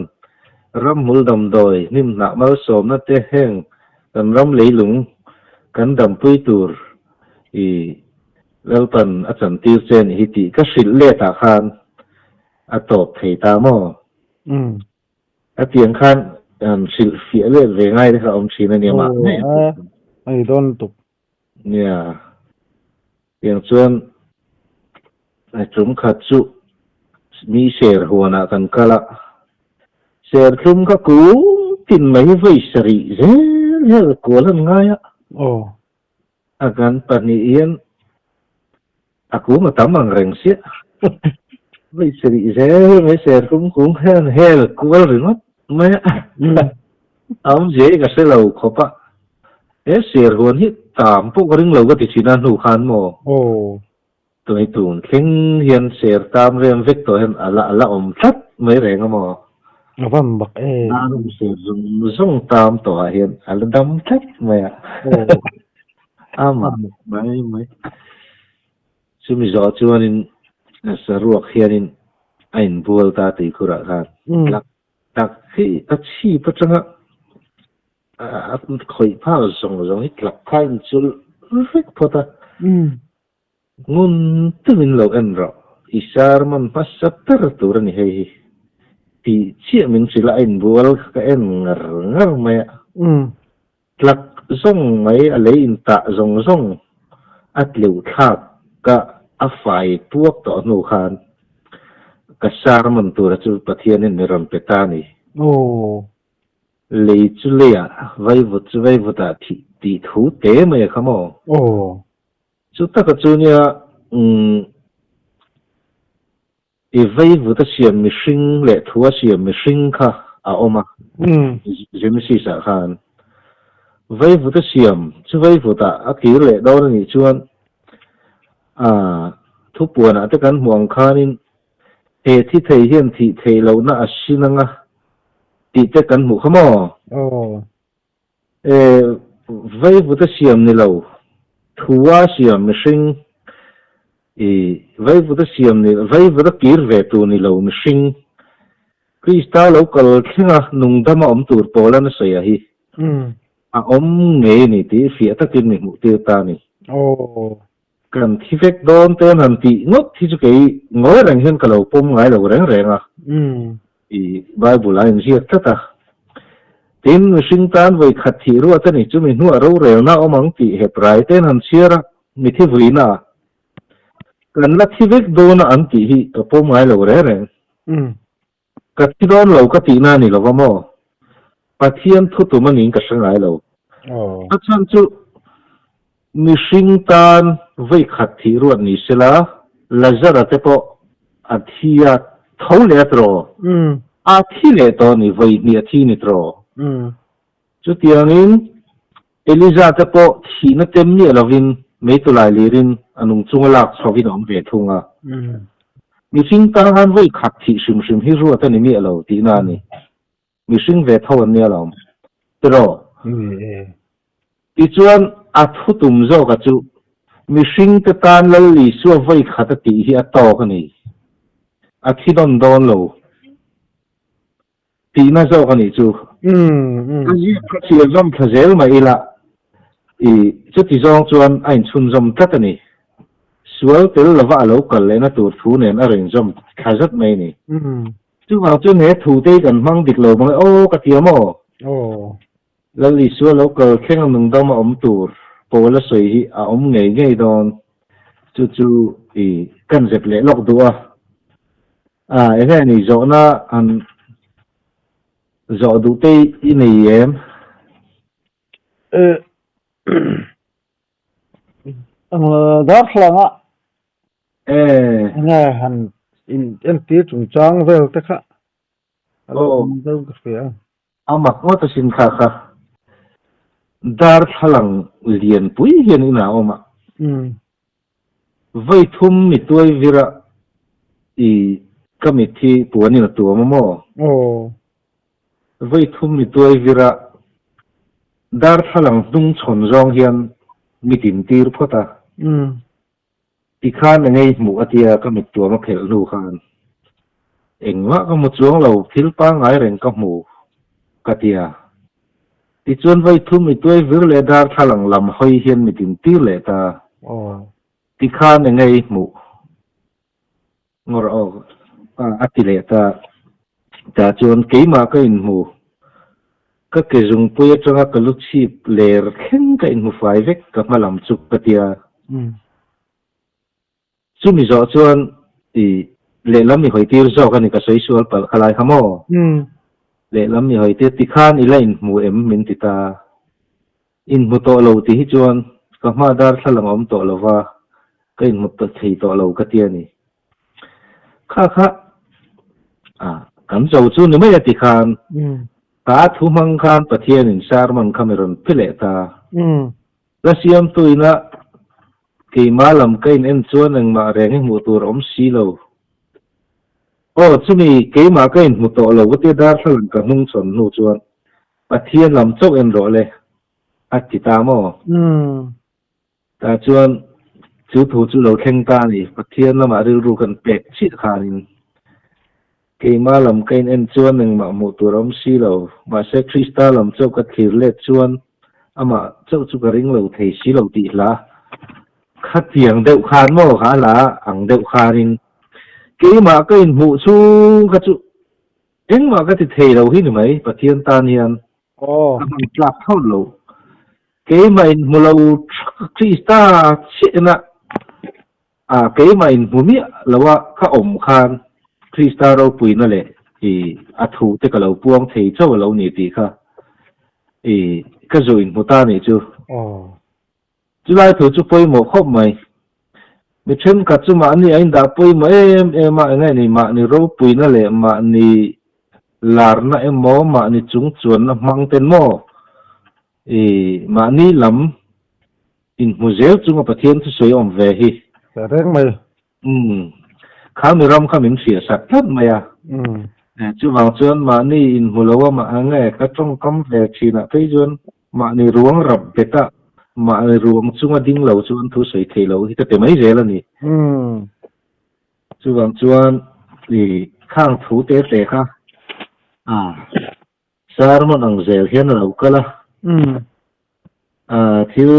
ramhmul damdawi hnimhnah malsawmna te heng kan ram leilung kan dampui tur i Lalpan a chantir che nih hi tih ka hrilh let ah khan a tawp thei ta maw? A tiang khan han hrilh fiah let ve ngai te kha a awm thin a nia mah ngei a tih. A ni dawn lutuk. Nia, tiang chuan tum khat chu mi ser huanah kan kal a, serthlum kha kung tin mai hi vawi sarih zel zel kual an ngai a. Aw. A kan pahnih hian a kung a tam ang reng siah. Vawi sarih zel mai serthlum kung hian hel kual ringawt mai a. A awmzia hi ka hre lo khawp a, he ser huan hi tam pawh ka ring lo ka ti thin a hnu khan maw? Aw. Tunai tun thleng hian ser tam rem vek tawh hian a la a la awm tlat mai reng a maw? A van bak e. A rawng ser zawng zawng tam tawh ah hian a la dam tlat mai a. Aw. Ama mai mai. Chumi zawh chuanin saruak hianin a inbual ta tuikhurah khan tlak tak hi a chhip atanga a khawih phak zawng zawng hi tlak kha a inchul vek phawt a. Ngun takin lo en rawh, i sermon hmasa ber tur a ni hei hi tih chiah min hrilh a, a inbual kha ka en ngar ngar mai a. Tlak zawng mai a lei intah zawng zawng a tleuh thlak ka a fai puak tawh hnu khan ka sermon tura chu Pathianin mi rawn pe ta a ni. Lei chu leiah, vaivut chu vaivutah thih tih thu te mai a kha maw? Chu taka chu nia umm i vaivut a siam mihring leh thu a siam mihring kha a awm a, Genesis ah khan. Vaivut a siam chu vaivut ah a kir leh dawn a nih chuan ah thupuan ah te kan hmuh ang khanin he thi thei hian thih theih lohna a sin anga tih te kan hmuh kha maw? E, vaivut a siam ni lo, thua siam mihring, i vaivut a siam ni, vaivut a kir ve tur ni lo mihring, Krista lo kal thlenga nungdama awm tur pawl a na sawi a hi, a awm ngei a ni tih fiah takin mi hmuh tir ta a ni. Kan thi vek dawn te an han tih ngawt hi chu kei ngawi reng hian ka lo pawm ngai lo reng reng a, i Bible a inziak tlat a. Tin, mihring tan vawi khat thih ruat a ni, chumi hnuah rorelna a awm ang tih hep rai te an han chhiar a, mithi vuina ah kan la thi vek dawn a an tih hi ka pawm ngai lo reng reng. Ka thi dawn lo ka tihna a ni lo va maw? Pathian thu tum a niin ka hre ngai lo. A chhan chu mihring tan vawi khat thih ruat ni sela, Lazara te pawh a thi a tho leh a tiraw? A thi leh tawh a ni, vawi hnih a thi ni tiraw? Chutiangin Eliza te pawh thihna tem miah lovin meitulai lirin a nung chunga lak chhovin a awm ve thung a. Mihring tan khan vawi khat thih hrim hrim hi ruat a ni miah lo tihna a ni. Mihring ve tho an nia lo. Tiraw? Tichuan a thu tum zawka chu mihring te tan Lal Isua vawi khat a tih hi a tawk a ni. A thi nawn dawn lo. Tihna zawk a nih chu. Ka ziak kha chhiar zawm thla zel mah ila i chuti zawng chuan a inchhunzawm tlat a ni. Sual tel lova a lo kal lehna tur thu nen a rawn zawm thla zat mai a ni. Chuvang chuan he thu te hi kan hmang dik lo mang e aw ka ti a maw? Lal Isua lo kal thleng a nungdam a awm tur pawl a sawi hi a awm ngei ngei dawn. Chu chu i kan zep leh lawk duh a. A eng nge ni zawhna han zawh duh te i nei em? Darthlalang ah eng nge han in entir chungchang vel te kha a lo awm deuh ka hria. A mak ngawt asin kha kha. Darthlalang lianpui hian inah a awm a. Vawi thum mi tuai vir a i ka mit hi puanin a tuam a maw? Vawi thum mi tuai vir a darthlalang hnung chhawn zawng hian mi din tir phawt a. Tikhan engei hmuh a tia ka mit tuam a phelh hnu khan engmah ka hmu chuang lo, thil pangngai reng ka hmu ka tia. Tichuan vawi thum i tuai vir leh darthlalang lam hawi hian mi din tir leh ta. Tikhan engei hmuh ngawr aw a ti leh ta. Tah chuan keimah ka inhmu, ka ke zungpui atanga ka lu chhip ler thleng ka inhmu fai vek ka hma lam chu ka tia. Chumi zawh chuan i lehlam i hawi tir zawk a ni ka sawi sual palh kha lai kha maw? Lehlam i hawi tir tikhan i la inhmu em min ti ta. Inhmu tawh lo tih hi chuan ka hma darthlalang a awm tawh lo va, ka inhmu thei tawh lo ka ti a ni. Kha kha a kan zo chu ni mai a ti khan ka thu hmang khan Pathianin sermon kha mi rawn pe leh ta. La siamtu ina keimah lam ka in en chuan engmah reng hi hmuh tur a awm si lo. Aw chumi keimah ka inhmu tawh lo ka tia darthlalang ka hnung chhawn hnu chuan Pathian lam chauh en rawh le, a ti ta maw? Tah chuan chu thu chu lo thleng ta a ni. Pathian lamah rilru kan pek chiah khanin keimah lam ka in en chuan engmah hmuh tur a awm si lo. Mahse Krista lam chauh ka thlir let chuan amah chauh chu ka ring lo thei si lo tih hla khatiang deuh khan maw kha hla ang deuh khanin keimah ka inhmuh chhung kha chu engmah ka ti thei lo hi ni mai Pathian tan hian. Aw. Ka hman tlak thlawt lo. Keimah in hmu lo Krista chiahna ah keimah in hmu miah lo a ka awm khan Krista ropuina leh i a thu te ka lo puang thei chauh a lo ni tih kha i ka zu in hmu ta nih chu. Aw. Chulai thu chu pawimawh khawp mai. Mi thenkhat chu mahni a indah pawimawh em em a, enge ni mahni ropuina leh mahni larna emaw mahni chungchuanna hmang ten maw i mahni lam inhmu zel chunga Pathian thusawi awm ve hi. Teh reng mai. Umm, kha mi ram kha min hriah sak tlat mai a. Umm. Chuvang chuan mahni inhmu lo a mah nge ka tawngkam ve thinah phei chuan mahni ruang rap bet a, mahni ruang chunga ding lo chuan thu sawi thei lo hi ka ti mai zel a ni. Umm. Chuvang chuan i khang thu te te kha a sermon ang zel hian a lo kal a. Umm. A thil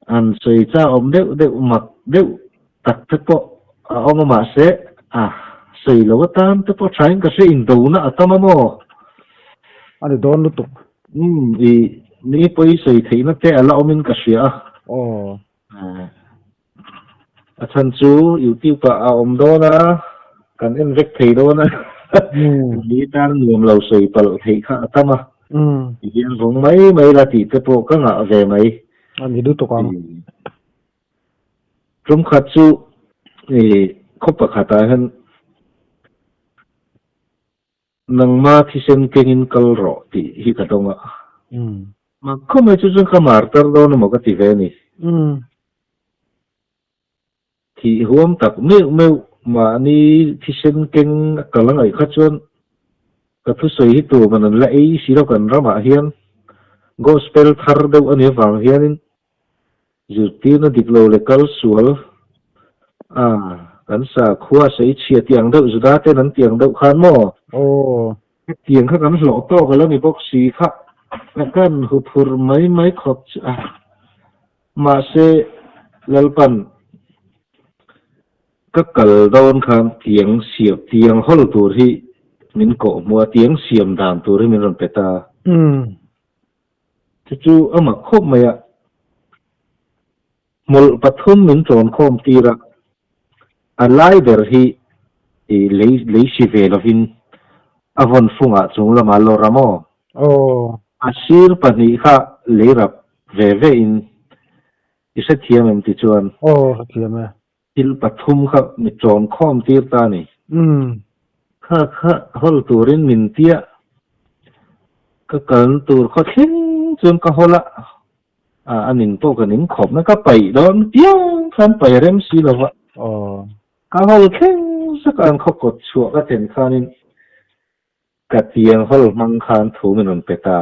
An sawi chak awm deuh deuh mak deuh tak te pawh a awm a mahse a sawi lo atan te pawh thain ka hre indona a tam a maw? A ni dawn lutuk. Umm i mi pawi sawi theihna te a la awmin ka hria a. Aw. A chhan chu YouTube ah a awm dawn a, kan en vek thei dawn a, mi tan nuam lo sawi palh theih kha a tam a, ti hian vawng mai mai la tih te pawh ka ngah ve mai. A ni lutuk ang. Tum khat chu i khaw pakhatah hian nangma thisen kengin kal rawh tih hi ka dawng a. Mak khaw mai chu chuan ka mar tar dawn emaw ka ti ve a ni. Thih huam tak meuh meuh mahni thisen keng a kal a ngaih kha chuan ka thusawi hi tur man an la ei si lo kan ramah hian gospel thar deuh a nih avang hianin zirtirna dik lo leh kal sual a kan sakhua sawi chhia tiang deuh Juda ten an tiang deuh khan maw? Aw. Hetiang kha kan hlawh tawk a la ni bawk si kha kan huphurh mai mai khawp chu a. Mahse, Lalpan ka kal dawn khan tiang siam, tiang hawl tur hi min kawh hmu a, tiang siam dan tur hi min rawn pe ta. Chu chu a mak khawp mai a, hmawlh pathum min tawn khawm tir a, a lai ber hi i lei lei si ve lovin a vawn fungah chung lamah lawr a maw? Aw. A sir pahnih kha lei rap ve ve in i hrethiam em ti chuan. Aw hrethiam e. Thil pathum kha mi ṭawm khawm tir ta ni. Umm. Kha kha hawl turin min tia ka kalna tur khaw thleng chuan ka hawl a, a ning pawh ka ning khawp mai ka paih dawn piang khan paih rem si lo va. Aw. Ka hawl thleng zak a an khaw kawt chhuah ka thlen khanin Ka tiang hawl hmang khan thu min rawn pe ta.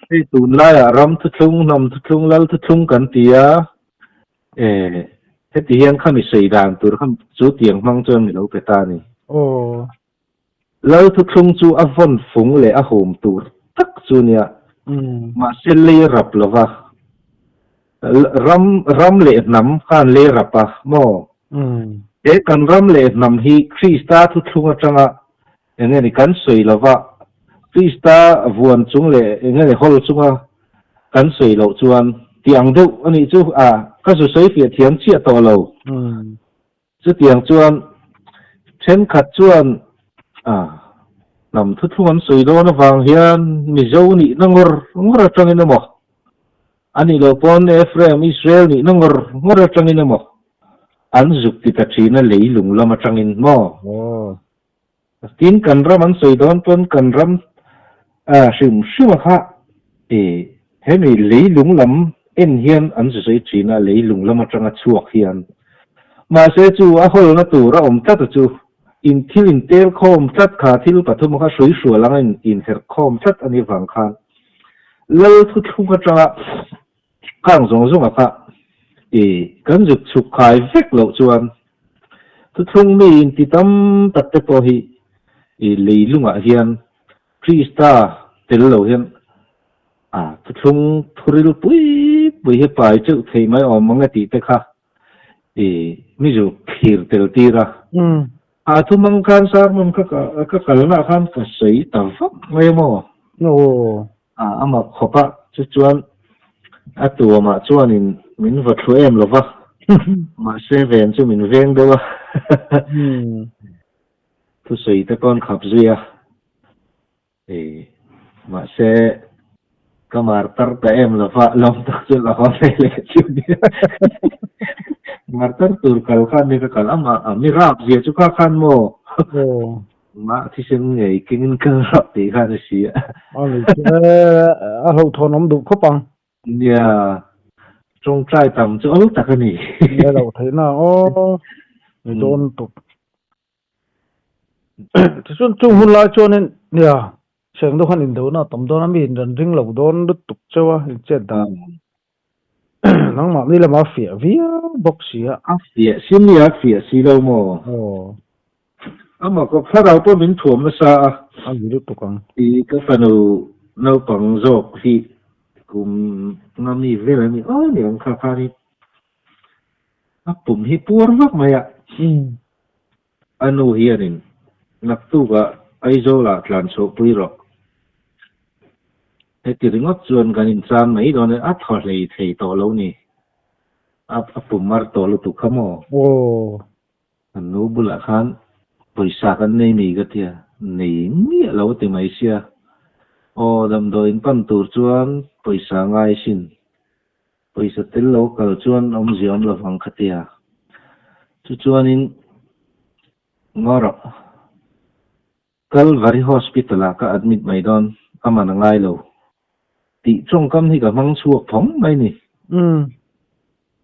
Hei tunlaiah ram thuthlung, hnam thuthlung, lal thuthlung kan ti a, e heti hian kha mi sawi dan tur kha chu tiang hmang chuan mi lo pe ta a ni. Lal thuthlung chu a vawn fung leh a hum tur tak chu nia, mahse lei a rap lova, ram ram leh hnam khan lei rap a maw? He kan ram leh hnam hi Krista thuthlung atanga eng nge ni kan sawi lova, Krista vuan chung leh eng nge ni hawl chunga kan sawi loh chuan tih ang deuh a nih chu a, ka zu sawi fiah thiam chiah tawh lo. Chutiang chuan thenkhat chuan a hnam thuthlung an sawi dawn avang hian Mizo nihna ngawr ngawr atangin emaw, a nih loh pawn Ephraim, Israel nihna ngawr ngawr atangin emaw an zuk ti ta thin a leilung lam atangin maw? Tin, kan ram an sawi dawn pawn kan ram hrim hrim a kha i hemi leilung lam en hian an zu sawi thin a, leilung lam atanga chhuak hian. Mahse chu a hawlna tur a awm tlat a chu in thil in tel khawm tlat kha thil pathum kha hrui hrual anga in inherh khawm tlat a nih vang khan. Lal thuthlung atanga khang zawng zawnga kha i kan zuk chhuk khai vek loh chuan thuthlung mi inti tam tak te pawh hi i leilungah hian Krista tel lo hian a thuthlung thuril pui pui hi pai teuh thei mai awm ang e tih te kha i mi zuk thlir tel tir a. A thumang khan sermon ka ka kalna ah khan ka sawi ta vak mai maw? Aw. A a mak khawp a, chu chuan a tuamah chuanin min va thlu em lo va, mahse ven chu min veng deuh a, thusawi te pawn khap zui a. Ei, mahse ka martar ta em lova, lawm tak chu la haw ve leh chu nia. Martar tur kal khan ni ka kal amah a mi rap zia chu kha khan maw? Aw. Mah thisen ngei kengin ka rap tih khan a si a. A ni chu e, a hlauhthawn awm duh khawp ang. Nia, tawngtai tam chu awl tak a ni. Nia loh theihna aw, ni dawn tuk. Tichuan chung hun lai chuanin nia Sengdo khan indohna a tam dawn a mi in rawn ring lo dawn lutuk chauh a inchet dan nangmah ni lama a fiah viau bawk si a. A fiah si nia a fiah si lo maw? Aw. Amah kawp thlarau pawh min thuam nasa a. A ni lutuk ang. I ka fanu naupang zawk hi kum nga mi vel a ni aw niang kha khanin a pum hi puar vak mai a. A nu hianin naktukah Aizawlah tlan chhuahpui rawh. Heti ringawt chuan kan inchan mai dawn e, a thaw hlei thei tawh lo ni. A a pum mar tawh lutuk kha maw? Aw. Kan nu bulah khan pawisa kan nei mi ka tia, nei miah lo a ti mai sia. Aw, damdawi in pan tur chuan pawisa ngai sin. Pawisa tel lo kal chuan awmzia awm lovang kha tia. Chu chuanin Ngawrawh Calvary Hospital ah ka admit mai dawn a man a ngai lo tih tawngkam hi ka hmang chhuak phawng mai ni.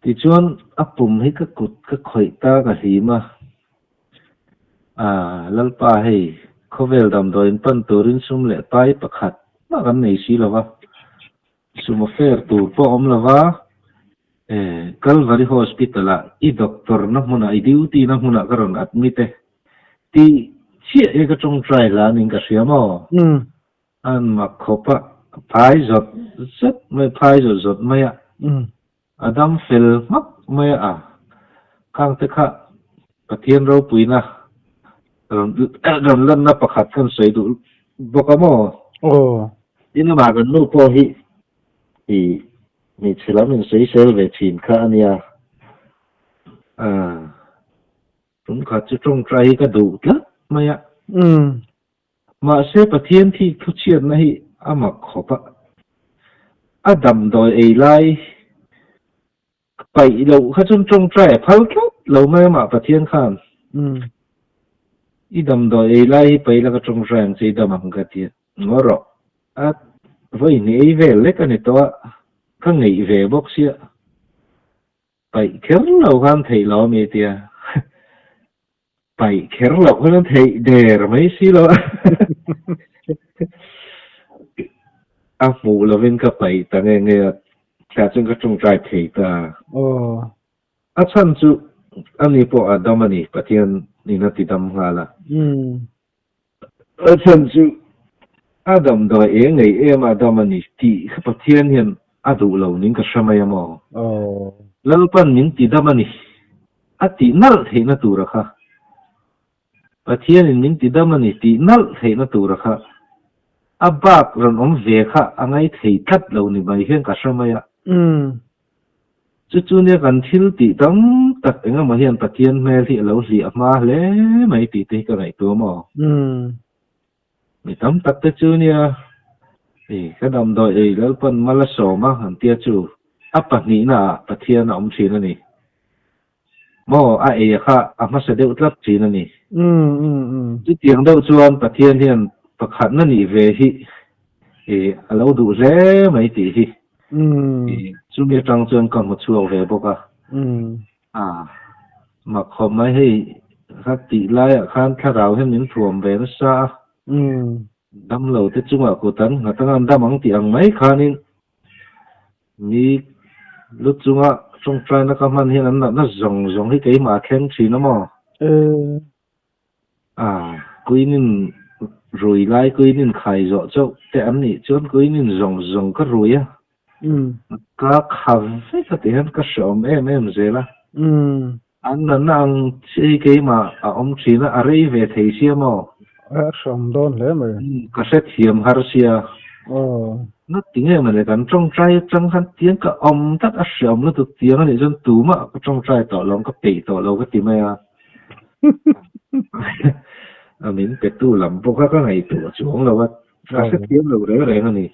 Tichuan a pum hi ka kut ka khawih ta ka hlim a, Aaa Lalpa hei khawvel damdawiin pan turin sum leh pai pakhat mah kan nei si lo va. Sumo fare tur pawh awm lo va, Calvary Hospital ah i doctor na hmunah, i duty na hmunah ka rawn admit e tih chiah hi ka tawngtai hlan in ka hria maw? An mak khawp a, phai zawt zawt mai, phai zawt zawt mai a, a dam fel hmak mai a, khang te kha Pathian ropuina rawn lanna pakhat kan sawi duh bawk a maw? Aw. Tin amah kan nu pawh hi i hmeichhe lam in sawisel ve thin kha a nia. Aaa tumkhat chu tawngtai hi ka duh tlat mai a. Mahse Pathian thik thuchhiatna hi a mak khawp a. A damdawi ei lai Paih loh kha chuan tawngtai a phal tlat lo mai amah Pathian khan. I damdawi ei lai hi paih la ka tawngtai ang che i dam ang ka ti a. Ngaw rawh. A vawi hnih ei vel lek a ni tawh a, ka ngeih ve bawk sia. Paih kher lo khan theih lo a mi tia. Paih kher loh khan a theih der mai si lo a. A hmuh lovin ka paih ta nge nge a, tah chuan ka tawngtai thei ta. Aw. A chhan chu ani pawh a dam a ni, Pathian in a ti dam nghal a. A chhan chu a damdawi eng ngei em a dam a ni tih kha Pathian hian a duh lo ning ka hre mai a maw? Aw. Lalpan min ti dam a ni a tih nalh theihna tura kha Pathianin min ti dam a ni tih nalh theihna tura kha a bak rawn awm ve kha a ngai thei tlat lo ni mai hian ka hre mai a. Chu chu nia kan thil tih tam tak eng emaw hian Pathian hmel hi a lo hliah hma hle mai tih te hi ka ngaihtuah maw? Mi tam tak te chu nia ei ka damdawi ei Lalpan mal a sawm a han tia chu a pahnihna ah Pathian a awm thin a ni. Maw a ei a kha a hmasa deuh tlat thin a ni. Chutiang deuh chuan Pathian hian pakhatna nih ve hi a lo duh hle mai tih hi. Chumi atang chuan ka hmu chhuak ve bawk a. Mak khawp mai hei ka tih laiah khan thlarau hian min thuam ve nasa a. Damlo te chungah kut an nghat anga an dam ang tih ang mai khanin mi lu chunga tawngtaina ka hman hian an natna zawng zawng hi keimah a thleng thin a maw? A, kuinin rui lai kuinin khai zawh chauh te an nih chuan kuinin zawng zawng ka rui a, ka kha vek a tih hian ka hreawm em em zel a. An natna ang chi hi keimah a awm thin a, a rei ve thei sia maw? A hreawm dawn hle mai. Ka hrethiam har sia. Na ti nge mawle kan tawngtai atang khan tiang ka awm tak a hreawm lutuk tiang anih chuan tumah ka tawngtai tawh lo ang ka peih tawh lo ka ti mai a. A min petu lam pawh kha ka ngaihtuah chuang lo a, ka hrethiam lo reng reng a ni.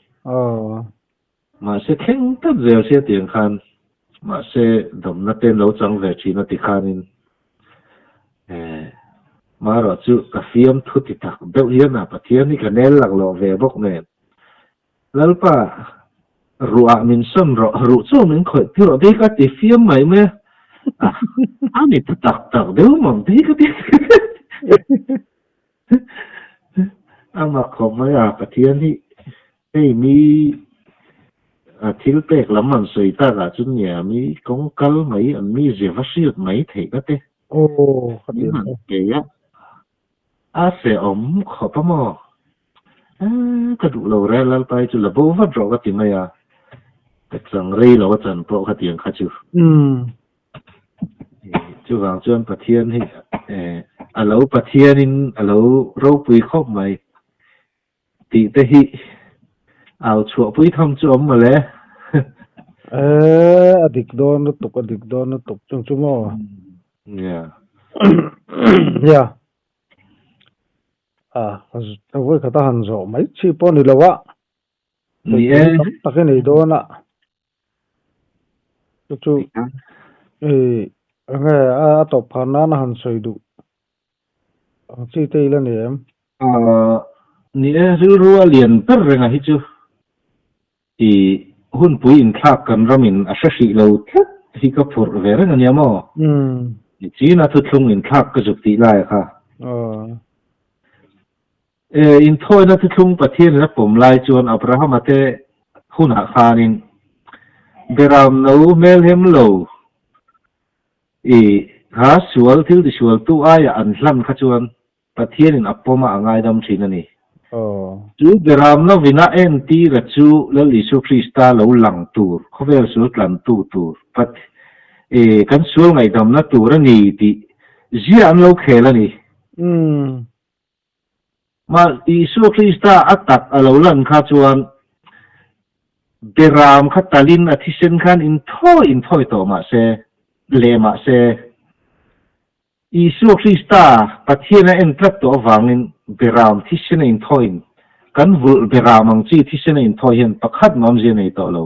Mahse thleng tlat zel sia tiang khan mahse damna te an lo chang ve thin a ti khanin eh marawh chu ka fiam thu ti tak deuh hian a Pathian hi ka nel lak lawh ve bawk nen Lalpa ruah min sawn rawh ruh chu min khawih tir rawh te hi ka ti fiam mai mai a a ni ta tak tak deuh mang te hi ka ti a mak khawp mai a Pathian hi Hei mi a thil pek lam an sawi tak ah chuan nia mi kawng kal mai an mi zia va hriat mai theih na te min han pe a, a hrehawm khawp a maw? Eee ka duh lo rel Lalpa hi chu la bo vat rawh ka ti mai a, ka chang rei lo a chan pawh khatiang kha chu. Chuvang chuan Pathian hi a lo Pathianin a lo ropui khawp mai. Tih te hi au chhuahpui tham chu awm mawle. Eee a dik dawn lutuk a dik dawn lutuk chung chu maw. Yeah. Yeah. A vawi khat a han zawh mai chi pawh ni lo a. Ni e. Tam tak i nei dawn a. Chu chu enge a tawp phah nan a han sawi duh. Ang chi te i la ni em? Ni e, rilru a lian ber renga hi chu i hunpui inthlak kan ramin a hre hrih lo tlat hi ka phurh ve reng a nia maw? Ni china thuthlung inthlak ka zuk tih lai kha. E, inthawina thuthlung Pathianin a pawm lai chuan Abrahama te hunah khanin Beram no hmelhem lo I kha sual thil tisualtu aia an hlan kha chuan Pathianin a pawm a a ngaidam thin a ni. Chu beram lovin a entira chu Lal Isua Krista lo lang tur, khawvel sual tlantu tur, Path i kan sual ngaihdamna tur a ni tih zia an lo khel a ni. Mah Isua Krista a tak a lo lan kha chuan beram kha talin a thisen khan inthawi inthawi tawh mah se, leh mah se, Isua Krista Pathian a en tlat tawh avangin beram thisen a inthawiin kan vulh beram ang chi thisen a inthawi hian pakhat mah awmzia nei tawh lo.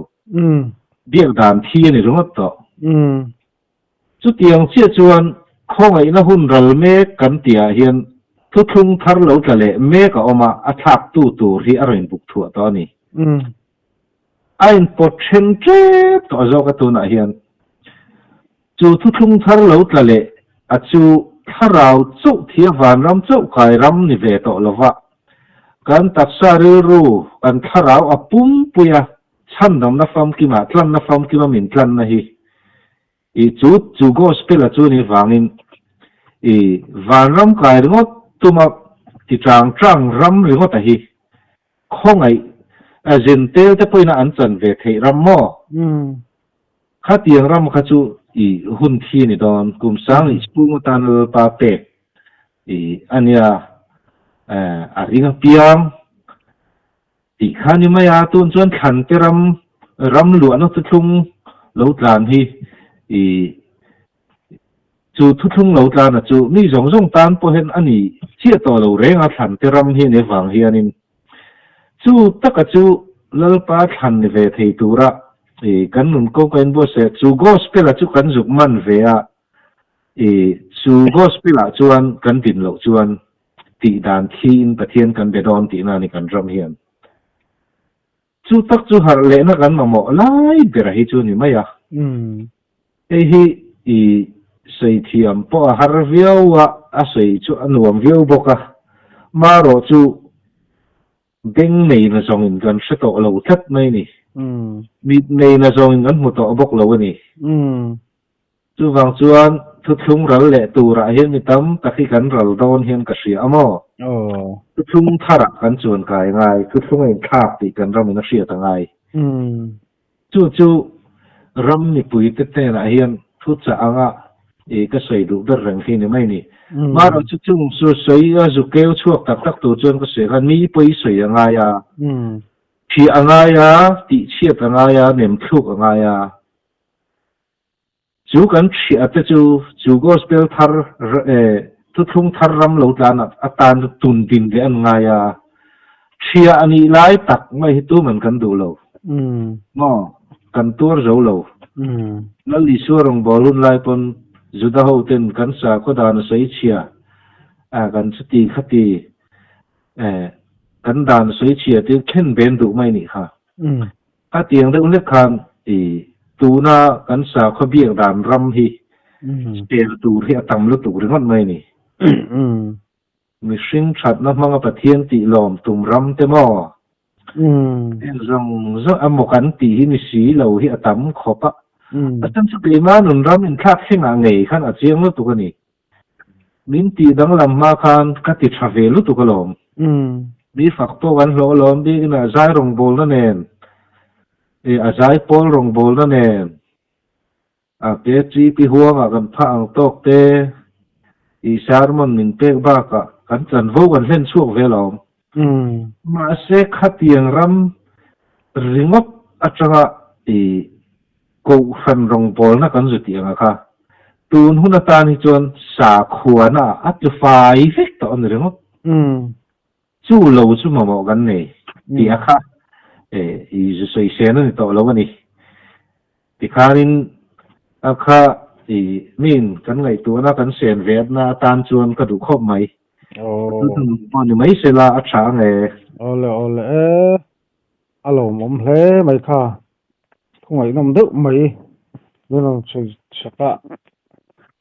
Biak dan thi a ni ringawt tawh. Chutiang chiah chuan khawngaihna hun ral mek kan tihah hian thuthlung thar lo tla leh mek a awm a, a thlaktu tur hi a rawn inbuk thuah tawh a ni. A inpawt then tep tawh a zawk a tunah hian. Chu thuthlung thar lo tla leh a chu thlarau chauh thia vanram chauh kai ram ni ve tawh lova, kan taksa rilru, kan thlarau a pumpui a, chhandamna famkima, tlanna famkima min tlanna hi I chu chu gospel a chu ni vangin i vanram kai ringawt tuma ti chang chang ram ringawt a hi khawngaih a zentel te pawhin a an chan ve theih ram maw? Khatiang ram kha chu i hun thi a ni dawn, kum sang leh chhung atan Lalpa pek i a nia, a ring apiang Tih kha ni mai a, tun chuan Thlante ram ram luahna thuthlung lo tlan hi i chu thuthlung lo tlana chu mi zawng zawng tan pawh hian a ni chiah tawh lo reng a, Thlante ram hi a ni avang hianin chu taka chu Lalpa thlan ni ve thei tura i kan nun kawng ka inbuatsaih a, chu Gospel-a chu kan zuk man ve a, i chu Gospel-ah chuan kan din loh chuan Tih dan thiin Pathian kan be dawn tihna a ni kan ram hian. Chu tak chu harh lehna kan mamawh lai bera hi chu ni mai a. Hei hi i sawi thiam pawh a har viau a, a sawi chu a nuam viau bawk a. Marawh chu. Beng nei na zawngin kan hre tawh lo tlat mai a ni. Mit nei na zawngin kan hmu tawh bawk lo a ni. Chuvang chuan thuthlung ral leh turah hian mi tam tak hi kan ral dawn hian ka hria a maw? Thuthlung tharah kan chuan kai ngai, thuthlung a inthlak tih kan ramin a hriat a ngai. Chu chu ram mipuite hnenah hian thuchah anga i ka sawi duh ber reng hi ni mai ni. Marawh chu chung chu sawi a zu keu chhuak tak tak tur chuan ka sawi khan mi pawi sawi a ngai a, thih a ngai a, tihchhiat a ngai a, nemthluk a ngai a. Chu kan hriat te chu chu Gospel thar thuthlung thar ram lo tlan atan chu tun din leh an ngai a, hria a nih lai tak mai hi tuman kan duh lo. Maw? Kan tuar zo lo. Lal Isua rawngbâwl hun lai pawn Juda ho ten kan sakhaw dan a sawi chhia a, kan chuti khati kan dan a sawi chhia tiin khen ben duh mai nih kha. A tiang deuh hlek khan i tuna kan sakhaw biak dan ram hi sel tur hi a tam lutuk ringawt mai a ni. Mihring thatna hmanga Pathian tih lawm tum ram te maw? Heng zawng zawng emaw kan tih hi ni si lo hi a tam khawp a. A chhan chu keimah nun ram inthlak thlengah ngei khan a chiang lutuk a ni. Min tih danglam hma khan ka ti tha ve lutuk alawm. Mi fak pawh kan hlawh alawm bikin a zai rawngbawlna nen, eh a zai pawl rawngbawlna nen, a ke chi pi huangah kan phah ang tawk te, i sermon min pek bakah kan chanvo kan hlen chhuak ve alawm. Mahse khatiang ram ringawt atanga i Kohhran rawngbawlna kan zu tih anga kha tun hun atan hi chuan sakhuana ah a tlu fai vek tawh a ni ringawt. Chu lo chu mamawh kan nei tih a kha i zu sawi sen a ni tawh lo a ni. Tikhanin a kha i miin kan ngaihtuahna kan sen ve atna atan chuan ka duh khawp mai. Pawh ni mai sela a tha ang e. Awle awle e. A lawmawm hle mai kha. Thu ngaihnawm deuh mai min rawn sawi chak a.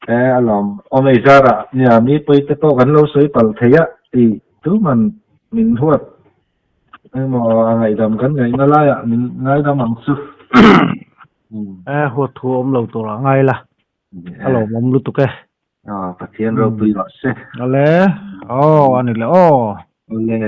E a lawm awm ei zar ah nia mi pawi te pawh kan lo sawi palh thei a tih tuman min huat engmaw a ngaihdam kan ngaihna lai ah min ngaidam ang chu. E huat thu awm lo tur ah ngai la a lawmawm lutuk e. Aw Pathian ropui rawh se. Awle aw a ni le aw. Awle.